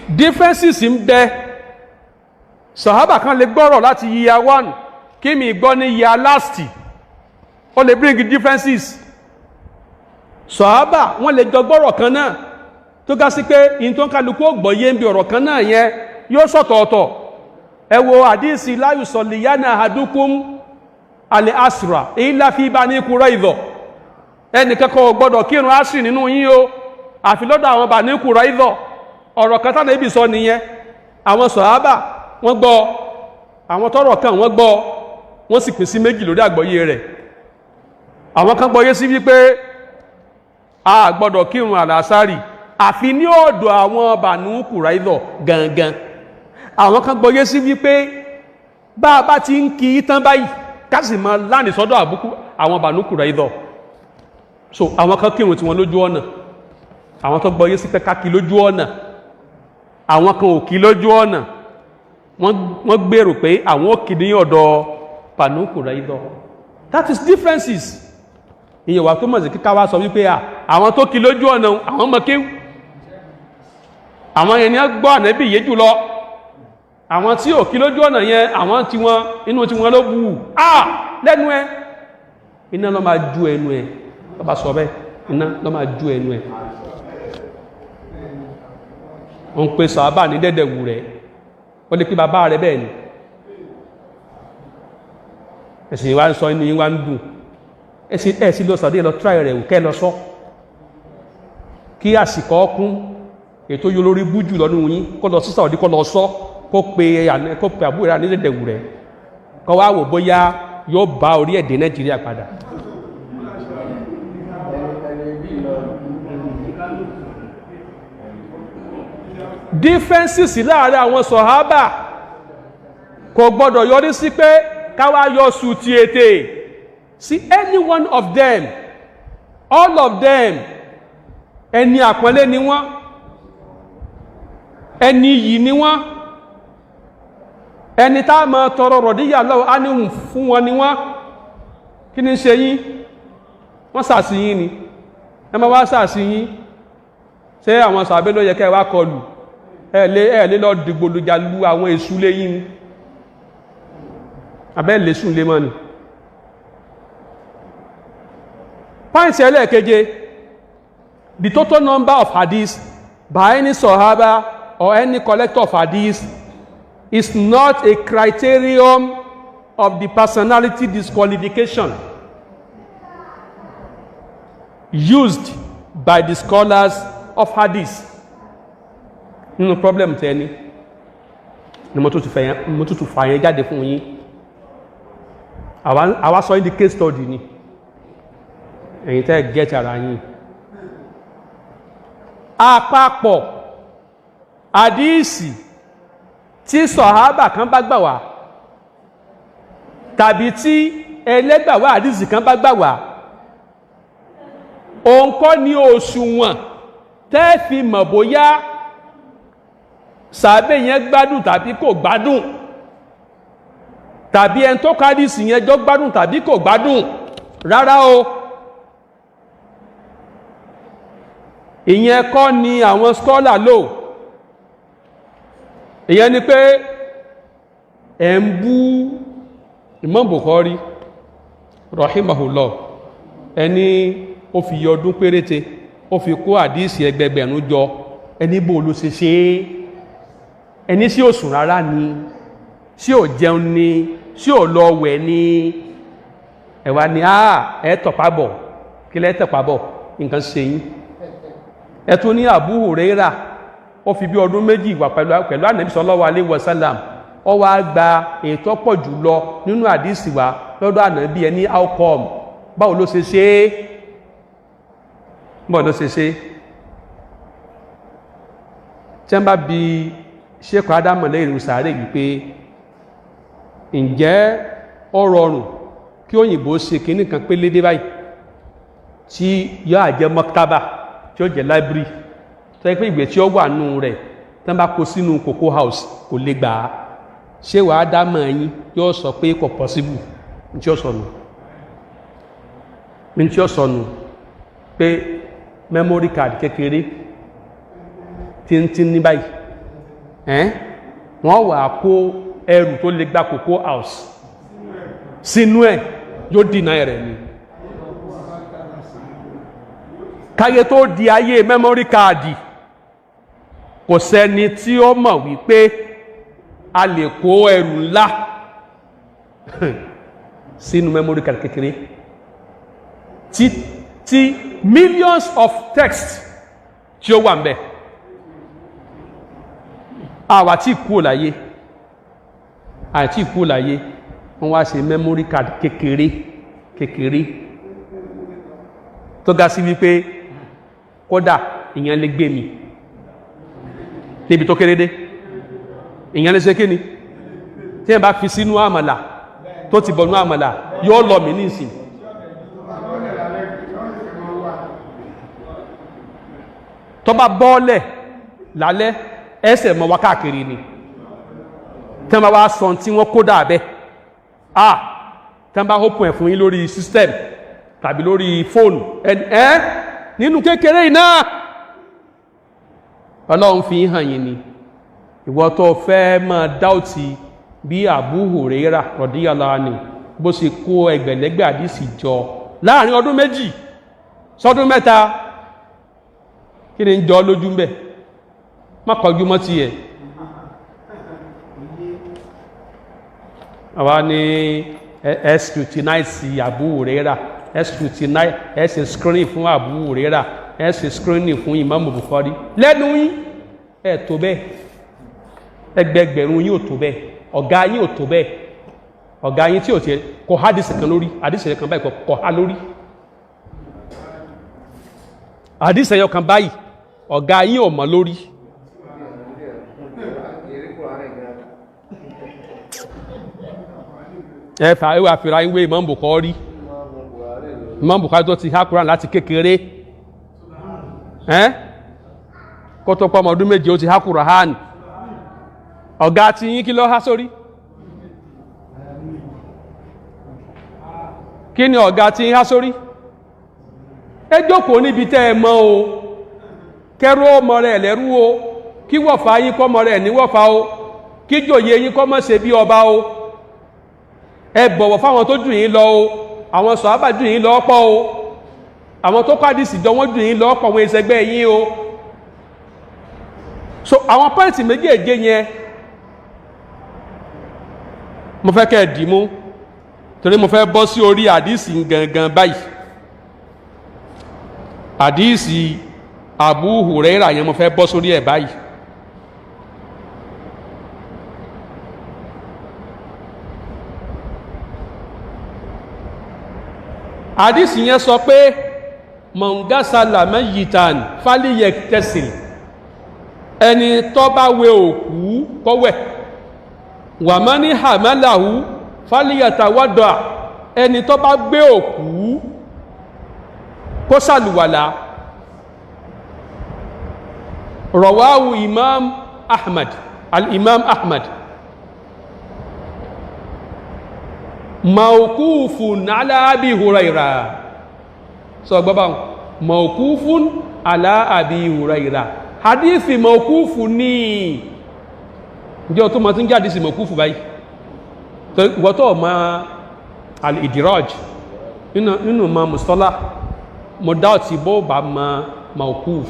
Differences ń bẹ. Sọ̀hábà kan lè gbọ́rọ̀ láti year one, kí mi gbọ́ ní year last, ó lè bring differences. Sọ̀hábà wọ́n lè jọ gbọ́rọ̀ kan náà, tó ga sí pé in tó ń kálukú ó gbọ́ yé ń bi ọ̀rọ̀ kan náà yẹn yóò sọ̀tọ̀ọ̀tọ̀. Ẹ wo àdísì la yusalliyanna ahadukum al-asra illa fi Bani Qurayza. Ẹnìkan kan ò gbọ́dọ̀ kírun asri nínú yín o, àfi lọ́dọ̀ àwọn Bani Qurayza. Ọ̀rọ̀ kan tánà ibi sọ nìyẹn. Àwọn sọ̀hábà wọ́n gbọ́, àwọn tọ́rọ̀ kan wọ́n gbọ́, wọ́n sì pín sí méjì lórí àgbọ́yé rẹ̀. Àwọn kan gbọ́yé sí wípé a gbọ́dọ̀ kírun àlàsárì àfi ní ọ̀dọ̀ àwọn Banu Qurayza gangan. Àwọn kan gbọ́yé sí wípé bá a bá ti ń kí tán báyìí, ká sì máa láàrin sọ́dọ̀ àbúkú àwọn Banu Qurayza. So àwọn kan kírun tiwọn lójú ọ̀nà, àwọn tó gbọ́yé sí pé ká kí lójú ọ̀nà. Àwọn kan ò kí lójú ọ̀nà, wọ́n gbèrò pé àwọn ò kí ní ọ̀dọ̀ Banu Qurayza. That is differences. Ìyẹn wà tó mọ̀ sí kíká wá sọ wípé àwọn tó kí lójú ọ̀nà, àwọn ọmọ kéwú, àwọn yẹn ni wọ́n gbọ́ ànábì yé jùlọ. Àwọn tí ò kí lójú ọ̀nà yẹn, àwọn tí wọ́n inú tí wọ́n ló bù á lẹ́nu ẹ, iná ló máa ju ẹnu ẹ. Ló bá sọ bẹ́ẹ̀, iná ló máa ju ẹnu ẹ. Ó ń pe sàábà ní dẹ́dẹ̀wù rẹ̀, ó lè pé bàbá rẹ̀ bẹ́ẹ̀ ni. Ẹ̀sìn wa ń sọ, inú yín wá ń dùn. Ẹ̀sìn ẹ̀sìn lọ sàdé lọ tíráì rẹ̀ kẹ́ lọ sọ kí àsìkò ọkún ètò yóò lórí bú jù lọ́nù yín, kó lọ sí Saudi, kó lọ sọ, kó pe àbúrò rẹ̀ ní dẹ́dẹ̀wù rẹ̀, kó wá wò bóyá yóò bá orí ẹ̀dẹ̀ Nàìjíríà padà. Differences láàrin àwọn sọ̀hábà kò gbọ́dọ̀ yọrí sí pé káwá yọ sùtì ètè sí any one of them. All of them, ẹni àpọ́nlé ni wọ́n, ẹni yìí ni wọ́n, ẹni tá ma tọrọ rọ̀díyà lọ́wọ́ ánìhùn fún wọn ni wọ́n. Kí ni ṣe yín? Wọ́n sàsí yín ni, ẹ ma wá sàsí yín. Ṣé àwọn sàbẹ́ ló yẹ kẹ́ wá kọlù? Ẹ lé lọ dìgbòlùjà lu àwọn èṣù lé yín ni, abẹ́ lè sùn lé mọ́ ni. Point ẹlẹ́ẹ̀keje: the total number of hadith by any sahaba or any collector of hadith is not a criterion of the personality disqualification used by the scholars of hadith. Nínú problem tẹ́ni ni mo tún ti fà yẹn jáde fún yín. Àwa sọ yín di case study ni. Ẹ̀yin tẹ́ get ara yín, àpapọ̀ àdíìsì tí sọ̀hábà kan bá gbà wá tàbí tí ẹlẹ́gbàwá àdíìsì kan bá gbà wá, òun kọ́ ní òṣùwọ̀n tẹ́ fi mọ̀ bóyá sàbẹ̀ yẹn gbádùn tàbí kò gbádùn, tàbí ẹni tó kádìsì yẹn jọ gbádùn tàbí kò gbádùn. Rárá o, ìyẹn kọ́ ni àwọn scholar lò. Ìyẹn ni pé ẹ̀ ń bú Imam Bukhari rahimahullah, ẹni ó fi yọ ọdún péréte ó fi kó àdíìsì ẹgbẹgbẹ̀rún jọ. Ẹni bó ló ṣe ṣe é? Ẹni sí ò sùn rárá ni? Sí ò jẹun ni? Sí ò lọ wẹ̀ ni? Ẹ̀wà ni a ẹ̀ tọ̀pá bọ̀. Kí lẹ́ tọ̀pá bọ̀? Nǹkan ṣe yín. Ẹ tún ní Abu Huraira, ó fi bí ọdún 2 wà pẹ̀lú Ànábì sallallahu alaihi wasallam, ó wá gba ètò pọ̀ jù lọ nínú àdíìsì wa lọ́dọ̀ Ànábì. Ẹ ní how come? Báwo ló ṣe ṣe é? Báwo ló ṣe ṣe? Tí wọ́n bá bi Sheikh Ádámù lẹ́yìn sàárè wípé ǹjẹ́ ó rọrùn kí òyìnbó ṣe kinní kan pé lédè báyìí tí yóò àjẹ́ mọ́kábà, tí ó jẹ́ library, tó yẹ pé ìwé tí ó wà nù rẹ̀, tí wọ́n bá kó sínú Cocoa House, kò lè gbà á, ṣé wàá dámọ̀ yín yóò sọ pé kò possible. Ní tí ó sọnù, ní tí ó sọnù pé memory card kékeré tí ń tí ní báyìí ẹ́n, wọ́n wà kó ẹrù tó lè gba Cocoa House sínú ẹ̀, yóò dìnà rẹ̀ ni. Káyé tó di ayé memory card, kò sẹ́ni tí ó mọ̀ wípé a lè kó ẹrù ńlá sínú memory card kékeré tí millions of text tí ó wà ń bẹ̀. Àwa tí kú láyé, àti kú láyé, wọ́n wá ṣe memory card kékeré kékeré tó ga sí wípé kódà ìyẹn lè gbé mi níbi tó kéré dé. Ìyẹn lè ṣe kí ni? Tí ẹ bá fi sínú àmàlà, tó ti bọ̀nú àmàlà, yóò lọ mí nísìn. Tó bá bọ́ọ̀lẹ̀ lálẹ́, ẹsẹ̀ mọ́ wá káàkiri ni. Tí wọ́n bá wá sọ tí wọ́n kó dàbẹ́, ah, tí wọ́n bá open ẹ̀ fún yín lórí system tàbí lórí fóònù ẹ nínú kékeré iná, Ọlọ́run fi hàn yín ni. Ìwọ tó fẹ́ máa dáùtì bí Abu Huraira radiyallahu anhu bó ṣe kó ẹgbẹ̀lẹ́gbẹ̀ àdìsí jọ láàrin ọdún 2 sọdún 3, kí ni ń jọ lójú ń bẹ̀? Má kọjú mọ́ tiẹ̀. Àwa ní ẹ scrutinize Abu Huraira, ẹ scrutinize, ẹ ṣe screening fún Abu Huraira, ẹ ṣe screening fún Imam Bukhari. Lẹ́nu yín, ẹ tó bẹ́ẹ̀. Ẹgbẹgbẹ̀rún yín ò tó bẹ́ẹ̀. Ọ̀gá yín ò tó bẹ́ẹ̀. Ọ̀gá yín tí ò tiẹ̀ kọ hadisi kan lórí, hadisi kan báyìí kọ ha lórí, hadisi ẹyọ kan báyìí, ọ̀gá yín ò mọ̀ lórí. Ẹ fà ẹ wà fìrà ìwé Imam Bukhari, Imam Bukhari tó ti há Quran láti kékeré, ẹ kó tó pọ́ ọmọ ọdún 7 ó ti há Quran. Ọ̀gá tí yín, kí ló há sórí? Kí ni ọ̀gá tí yín há sórí? Ẹ jókòó níbi tẹ́ ẹ mọ̀ o. Kẹrù ọmọ rẹ̀ lẹ́rú o, kí wọ̀fà yín kọ́ ọmọ rẹ̀ ní wọ̀fà o, kí jòyè yín kọ́ mọ̀ ṣe bí ọba o. Ẹ bọ̀wọ̀ fáwọn tó jù yín lọ o. Àwọn sọ̀hábà jù yín lọ pọ̀ o. Àwọn tó kọ́ àdìsí jọ, wọ́n jù yín lọ́pọ̀, àwọn ìṣẹ́gbẹ́ yín o. So àwọn point méjèèje yẹn, mo fẹ́ kẹ́ ẹ̀ dì mú, torí mo fẹ́ bọ́ sí orí àdìsí gangan báyìí. Àdìsí Abu Huraira yẹn, mo fẹ́ bọ́ sórí ẹ̀ báyìí. Àdìsí yẹn sọ pé من غسل ميتا فليغتسل, ẹni tó bá wẹ òkú kó wẹ̀. ومن حمله فليتوضأ, ẹni tó bá gbé òkú kó ṣàlùwàlà. رواه Imam Ahmad, al-Imam Ahmad, موقوف على Abi Huraira. Sọ gbọ́ báwọn, موقوف على Abi Huraira, hadithi موقوف ní ǹjẹ́ tó mọ̀ tí ń jẹ́ hadithi موقوف báyìí? Ìwọ́n tó ma al-idraj nínú ma mustalah, mo dáọ̀tí bó bá ma موقوف.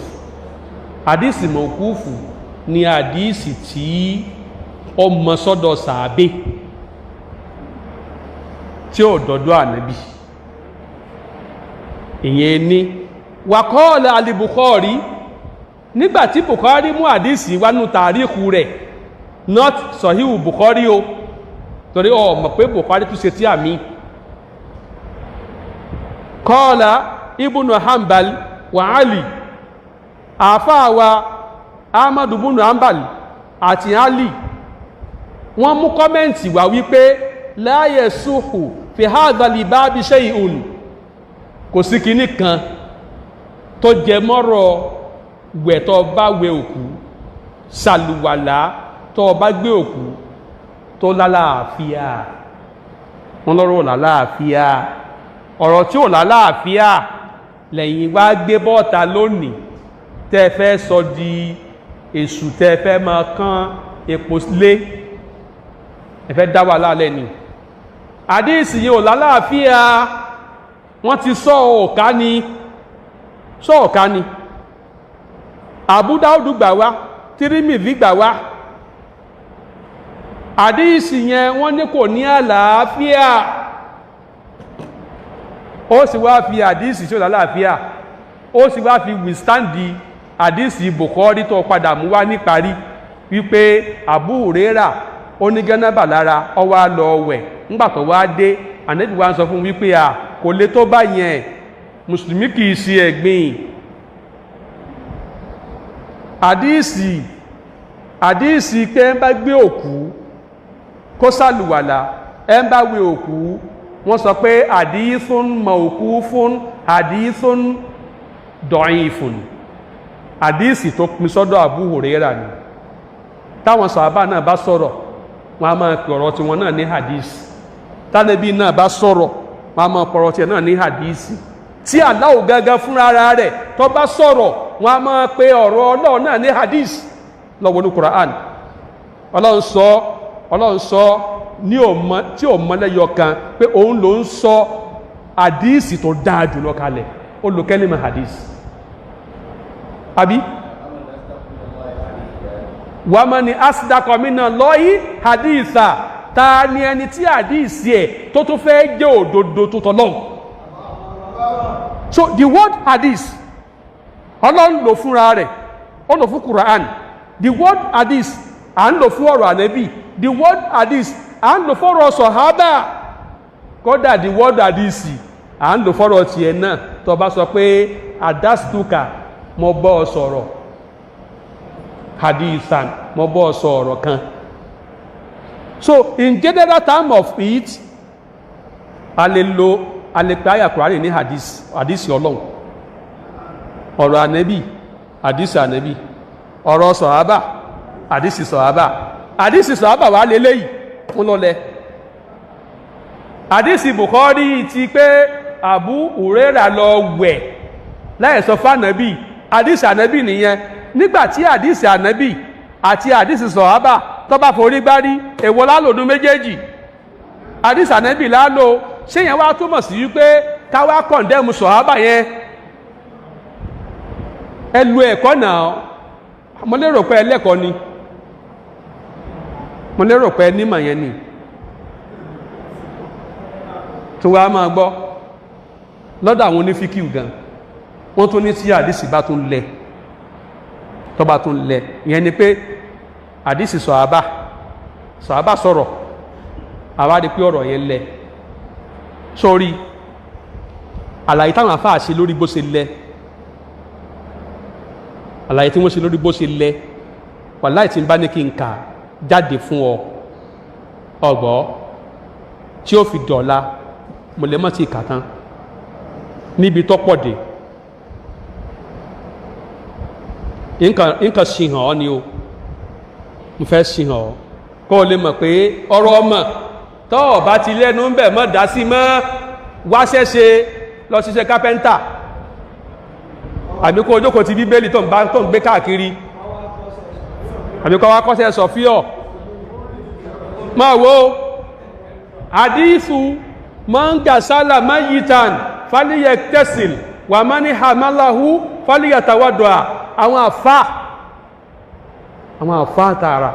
Hadithi موقوف ni hadithi tí ó mọ sọ́dọ̀ sàábé, tí ó dọ̀dọ̀ ànábì. Ìyẹn ní وقال al-Bukhari, nígbàtí Bukhari mú àdísì wánú tàríkù rẹ̀, not Sahihu Bukhari o, torí ọ mọ̀ pé Bukhari tún ṣe tí àmì. قال Ibn Hanbal wa Ali, àfáà wa Ahmadu bunu Hanbal àti Ali, wọ́n mú comment wá wípé لا يصح في هذا الباب شيء, kò sí kinní kan tó jẹ mọ́rọ̀ wẹ̀ tó bá wẹ òkú, ṣàlùwàlá tó bá gbé òkú tó lálàáfíà. Wọ́n lọ́rọ̀ lálàáfíà. Ọ̀rọ̀ tí ò lálàáfíà lẹ́yìn wá gbé bọ́ọ̀ta lónìí, tẹ́ fẹ́ sọ di èṣù, tẹ́ fẹ́ máa kán epo lé, ẹ fẹ́ dá wàhálà lẹ́ni. Àdíìsì yìí ò lálàáfíà. Wọ́n ti sọ ọ̀ká ni, sọ ọ̀ká ni. Abu Dáúdù gbà wá, Tírímìdì gbà wá. Àdíìsì yẹn, wọ́n ní kò ní àlàáfíà. Ó sì wá fi àdíìsì tí ó lálàáfíà, ó sì wá fi withstand àdíìsì Bukhari tó padà mú wá níparí, wípé Abu Huraira ó ní gẹ́nàbà lára, ó wá lọ wẹ̀. Ńgbà tó wá dé, Ànábì wá ń sọ fún wípé à kò lè tó bá yẹn, mùsùlùmí kì í ṣe ẹ̀gbin. Àdíìsì pé ẹ ń bá gbé òkú kó sàlùwàlà, ẹ ń bá wẹ òkú, wọ́n sọ pé حديث موقوف، حديث ضعيف. Àdíìsì tó pin sọ́dọ̀ Abu Huraira ni. Táwọn sàhábà náà bá sọ̀rọ̀, wọ́n á máa pè ọ̀rọ̀ tiwọn náà ní hadith. Tánàbí náà bá sọ̀rọ̀, wọ́n á máa pọ̀rọ̀ tiẹ̀ náà ní hadith. Tí Allah gángan fúnra rẹ̀ tó bá sọ̀rọ̀, wọ́n á máa pe ọ̀rọ̀ Ọlọ́run náà ní hadith. Lọ́wọ́ ní Quran, Ọlọ́run sọ, Ọlọ́run sọ ní òmọ tí ò mọ́lẹ́yọ kan pé òun ló ń sọ hadith tó dáa jùlọ kalẹ̀. Ó lo كلمة hadith, àbí ومن أصدق من الله حديثا. Ta ni ẹni tí hadith ẹ̀ tó tún fẹ́ jẹ́ òdodo tó tọ́lọ́hun? So the word hadith, Ọlọ́run lò fúnra rẹ̀, ó lò fún Quran. The word hadith, à ń lò fún ọ̀rọ̀ ànẹ́bì. The word hadith, à ń lò fọ́rọ̀ sọ̀hábà. Kódà the word hadith, à ń lò fọ́rọ̀ tiẹ̀ náà. Tó bá sọ pé حدثتك, mo bọ́ ọ sọ̀rọ̀, حديثا, mo bọ́ ọ sọ̀rọ̀ kan. So in general term of it, a lè lo, a lè pe àyà Kùránì ní hadith, hadith Ọlọ́run, ọ̀rọ̀ ànẹ́bì, hadith ànẹ́bì, ọ̀rọ̀ sọ̀hábà, hadith sọ̀hábà. Hadith sọ̀hábà wà lélẹ́yìí fún lọ́lẹ̀. Hadith Bukhari ti pé Abu Huraira lọ wẹ̀ láì sọ fánàbì, hadith ànẹ́bì nìyẹn. Nígbàtí hadith ànẹ́bì àti hadith sọ̀hábà tó bá forí gbárí, èwo lálòdún méjèèjì? Hadith ànẹ́bì lálò. Ṣé yẹn wá túmọ̀ sí wípé káwá condemn sọ̀hábà yẹn? Ẹ lu ẹ̀kọ́ náà. Mo lérò pé ẹlẹ́kọ̀ọ́ ni, mo lérò pé nímọ̀ yẹn ni. Tó wá máa gbọ́ lọ́dọ̀ àwọn onífíkìú gan, wọ́n tún ní tí àdìsí bá tún lẹ̀, tó bá tún lẹ̀, ìyẹn ni pé àdìsí sọ̀hábà sọ̀hábà sọ̀rọ̀, àwa rí pé ọ̀rọ̀ yẹn lẹ̀. Sórí àlàyé táwọn afáà ṣe lórí bó ṣe lẹ̀, àlàyé tí wọ́n ṣe lórí bó ṣe lẹ̀, wàláì tí ń bá ní kí n kà jáde fún ọ ọgbọ́ tí ó fi dọ̀la, mo lè mọ́ ti kà tán níbi tó pọ̀ dé. Nǹkan ṣì hàn ọ́ ni o, mo fẹ́ ṣì hàn ọ́ kó o lè mọ̀ pé ọ̀rọ̀ ọmọ tọ́ ọ bá ti lẹ́nu ń bẹ̀ mọ́ dá sí mọ́, wáṣẹ́ ṣe, lọ ṣiṣẹ́ kápẹ́ńtà, àbí kó o jókòó ti Bíbélì tó ń bá tó ń gbé káàkiri, àbí kó wá kọ́ṣẹ́ sọ̀fíọ̀. Máa wo àdífù mọ́ngàsálà mayitan fáliyẹ tẹ́sìl wà má ní hamalahu fáliyẹ tàwádọ́à. Àwọn àfá tààrà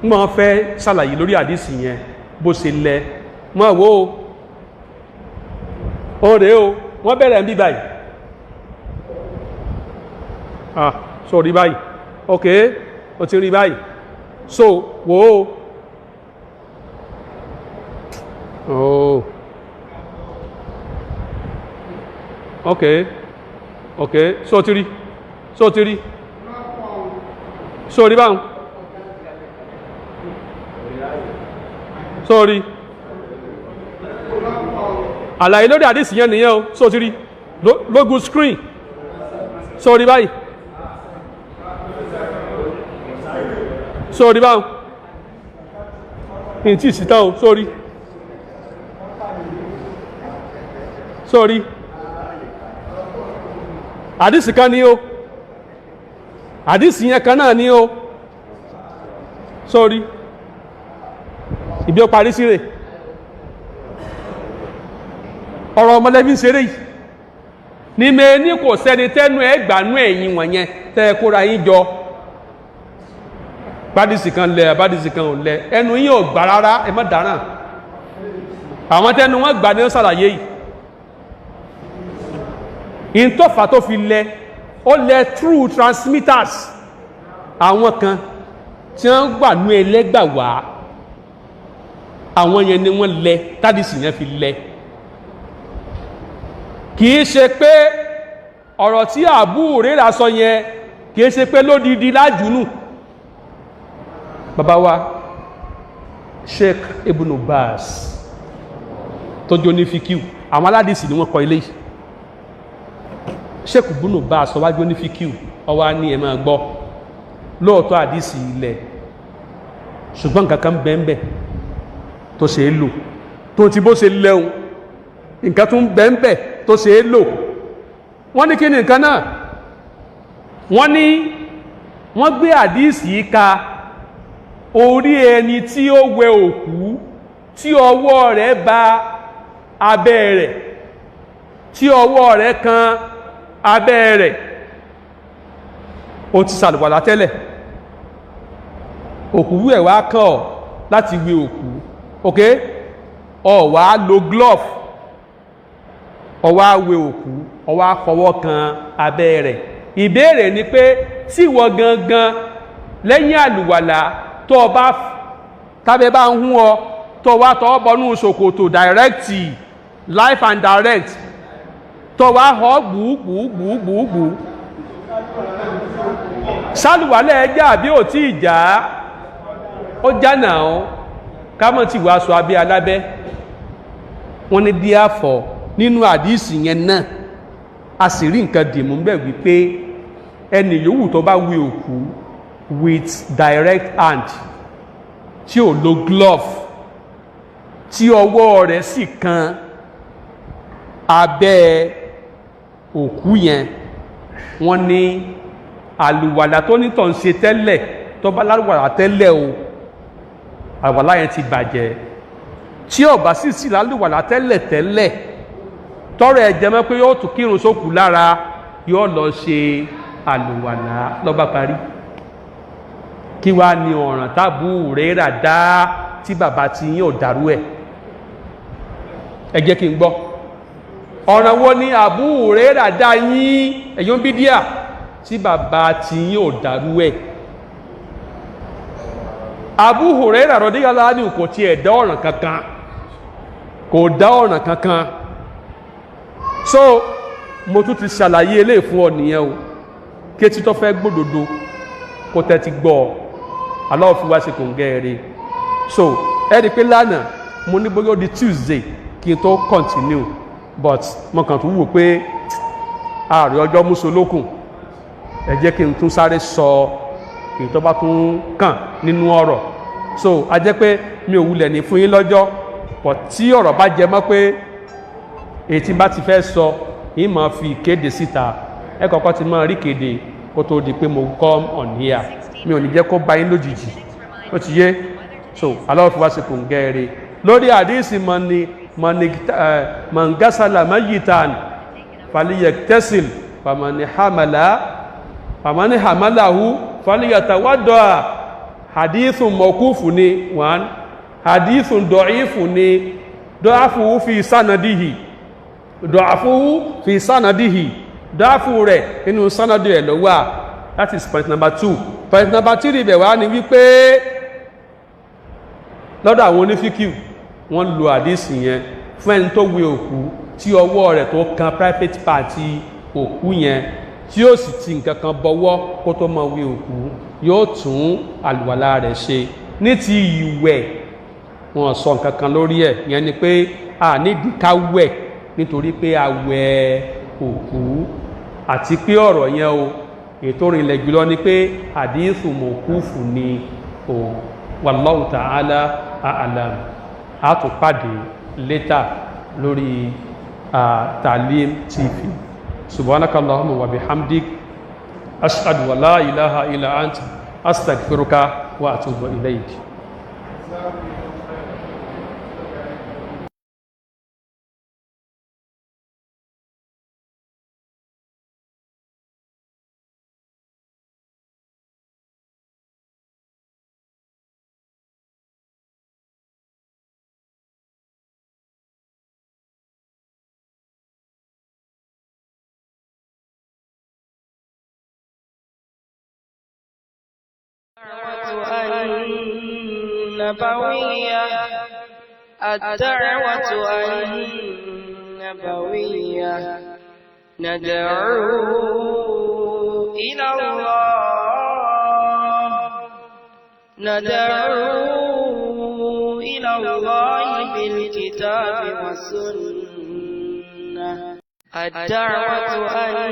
wọ́n fẹ́ ṣàlàyé lórí àdísì yẹn bó ṣe lẹ. Máa wo ó rèé o, wọ́n bẹ̀rẹ̀ ń bí báyìí. Ah, so rí báyìí, ok, o ti rí báyìí. So wò ó, oh, ok, so ti rí, so ti rí, so rí báwọn, so rí àlàyé lórí àdìsí yẹn nìyẹn o. So ti rí lógún screen, so rí báyìí, so rí báwọn ní tí ìsìtá o. Sórí, sórí àdìsí kan ní o, àdìsí yẹn kan náà ní o. Sórí ibi ó parí sí rè, ọ̀rọ̀ ọmọlẹ́bí ń ṣeré yìí ní mẹ́ni, kò sẹ́ni tẹ́nu ẹ̀ gbànú ẹ̀yìn wọ̀nyẹn tẹ́ ẹ kóra yín jọ. Bádìsì kan lẹ, bádìsì kan ò lẹ, ẹnu yín ò gbà rárá. Ẹ má dáràn. Àwọn tẹ́nu wọn gbà ní ṣàlàyé yìí. Ìtọ́fà tó fi lẹ, ó lẹ through transmitters, àwọn kan tí wọ́n gbà nú ẹlẹ́gbà wá, àwọn yẹn ni wọ́n lẹ tádìsì yẹn fi lẹ. Kì í ṣe pé ọ̀rọ̀ tí Abu Hurairah sọ yẹn, kì í ṣe pé lódìdí lájúnù. Bàbá wa Sheikh Ibn Baz tó jó ní fíkíù, àwọn aládìsí ni wọ́n kọ ilé yìí. Sheikh Ibn Baz sọ wájú ní fíkíù, ọwá ní ẹ máa gbọ́, lóòótọ́ àdìsí ilẹ̀, ṣùgbọ́n nǹkan kan bẹ́ẹ̀ tó ṣe é lò, tó ti bó ṣe lẹ́hun, nǹkan tún bẹ́ẹ̀ tó ṣe é lò. Wọ́n ní kí ni nǹkan náà? Wọ́n ní wọ́n gbé àdìsí yìí ka orí ẹni tí ó wẹ òkú, tí ọwọ́ rẹ̀ ba abẹ́ rẹ̀, tí ọwọ́ rẹ̀ kan abẹ́ rẹ̀. Ó ti ṣàlùwàlá tẹ́lẹ̀, òkú wẹ̀ wá kàn ọ́ láti wẹ òkú. Ok, ó wá lo glove, ó wá wẹ òkú, ó wá fọwọ́ kan abẹ́ rẹ̀. Ìbéèrè ni pé, tí ìwọ gangan lẹ́yìn àlùwàlá tó o bá tábẹ́ bá ń hún ọ, tó wá tọ́ bọnú ṣòkòtò direct, live and direct, tó wá họ gbùgbùgbùgbùgbù, sálùwàlẹ̀ ẹjá àbí ò tí ìjà? Ó já náà. Kámọ́ tí wàá sọ abẹ́ alábẹ́. Wọ́n ní díàfọ̀ nínú àdísì yẹn náà, a sì rí nǹkan dìmú bẹ́ẹ̀ wípé ẹni yòówù tó bá wí òkú with direct hand, tí ò lo glove, tí ọwọ́ rẹ̀ sì kan abẹ́ òkú yẹn, wọ́n ní àlùwàlà tó nítọ̀ ń ṣe tẹ́lẹ̀, tó bá lálùwàlà tẹ́lẹ̀ o, àlùwàlà yẹn ti bàjẹ́. Tí ó bá sì sí lálùwàlà tẹ́lẹ̀ tẹ́lẹ̀, tọrọ ẹ̀ jẹ́ mọ́ pé yóò tún kírun sókù lára, yóò lọ ṣe àlùwàlá ló bá parí. Kí wá ní ọ̀ràn tábù rẹ́rà dá tí bàbá ti yín ò dàrú ẹ̀? Ẹ jẹ́ kí n gbọ́. Ọ̀ràn wo ni Abu Huraira dá yín ẹ̀yọ́n bídíà tí bàbá ti yín ò dàrú ẹ̀? Abu Huraira radiyallahu anhu kò tiẹ̀ dá ọ̀ràn kankan, kò dá ọ̀ràn kankan. So mo tún ti ṣàlàyé eléyìí fún ọ nìyẹn o. Kétí tó fẹ́ gbódodo kó tẹ́tí gbọ́ ọ, aláwọ̀ fi wá ṣe kò ń gẹ́. So ẹ rí i pé lánàá mo ní bóyá ó di Tuesday kí n tó continue, but mo kàn tún wò pé ààrẹ ọjọ́ mùsùlùkùn, ẹ jẹ́ kí n tún sáré sọ èyí tó bá tún kàn nínú ọ̀rọ̀. So a jẹ́ pé mi ò wulẹ̀ ní fún yín lọ́jọ́ pọ̀ tí ọ̀rọ̀ bá jẹ mọ́ pé èyí tí n bá ti fẹ́ sọ yín máa fi ìkéde síta. Ẹ kọ́kọ́ ti máa rí kéde kó tó di pé mo come on here. Mi ò ní jẹ́ kó bá yín lójijì, ó ti yé. So aláwọ̀ fi wá sí kòǹgẹ́ rẹ̀ lórí àdísì mọ́ni mọ̀ngásálà mayitan faliyektesil famani hamala famani hamalahu faliyatawadọ́a. Hadithun mọ̀kúfù ni one, hadithun dọ̀ífù ni, dọ́àfù fi sanadihi, dọ̀àfù fi sanadihi, dọ́àfù rẹ̀ inú sanadi rẹ̀ ló wà. That is point number two. Point number three bẹ̀ wá ni wípé lọ́dọ̀ àwọn onífíkìw, wọ́n lo àdísì yẹn fún ẹni tó wé òkú tí ọwọ́ rẹ̀ tó kan private party òkú yẹn, tí ó sì ti nǹkan kan bọwọ́ kó tó mọ wé òkú, yóò tún àlùwàlá rẹ̀ ṣe. Ní ti ìwẹ̀, wọn sọ nǹkan kan lórí ẹ̀. Yẹn ni pé a nídìí ká wẹ̀ nítorí pé a wẹ̀ òkú. Àti pé ọ̀rọ̀ yẹn o, ètò ìrìnlẹ̀ jùlọ ni pé àdísù mọ̀kúfù ni o. Wallahu ta'ala a'lam. A tún pàdé later lórí Talim TV. Subhanaka allahumma wa bihamdik, ashhadu wa la ilaha illa ant, astaghfiruka wa atubu ilayk. النبوية الدعوة النبوية ندعو إلى الله، ندعو إلى الله بالكتاب والسنة. الدعوة.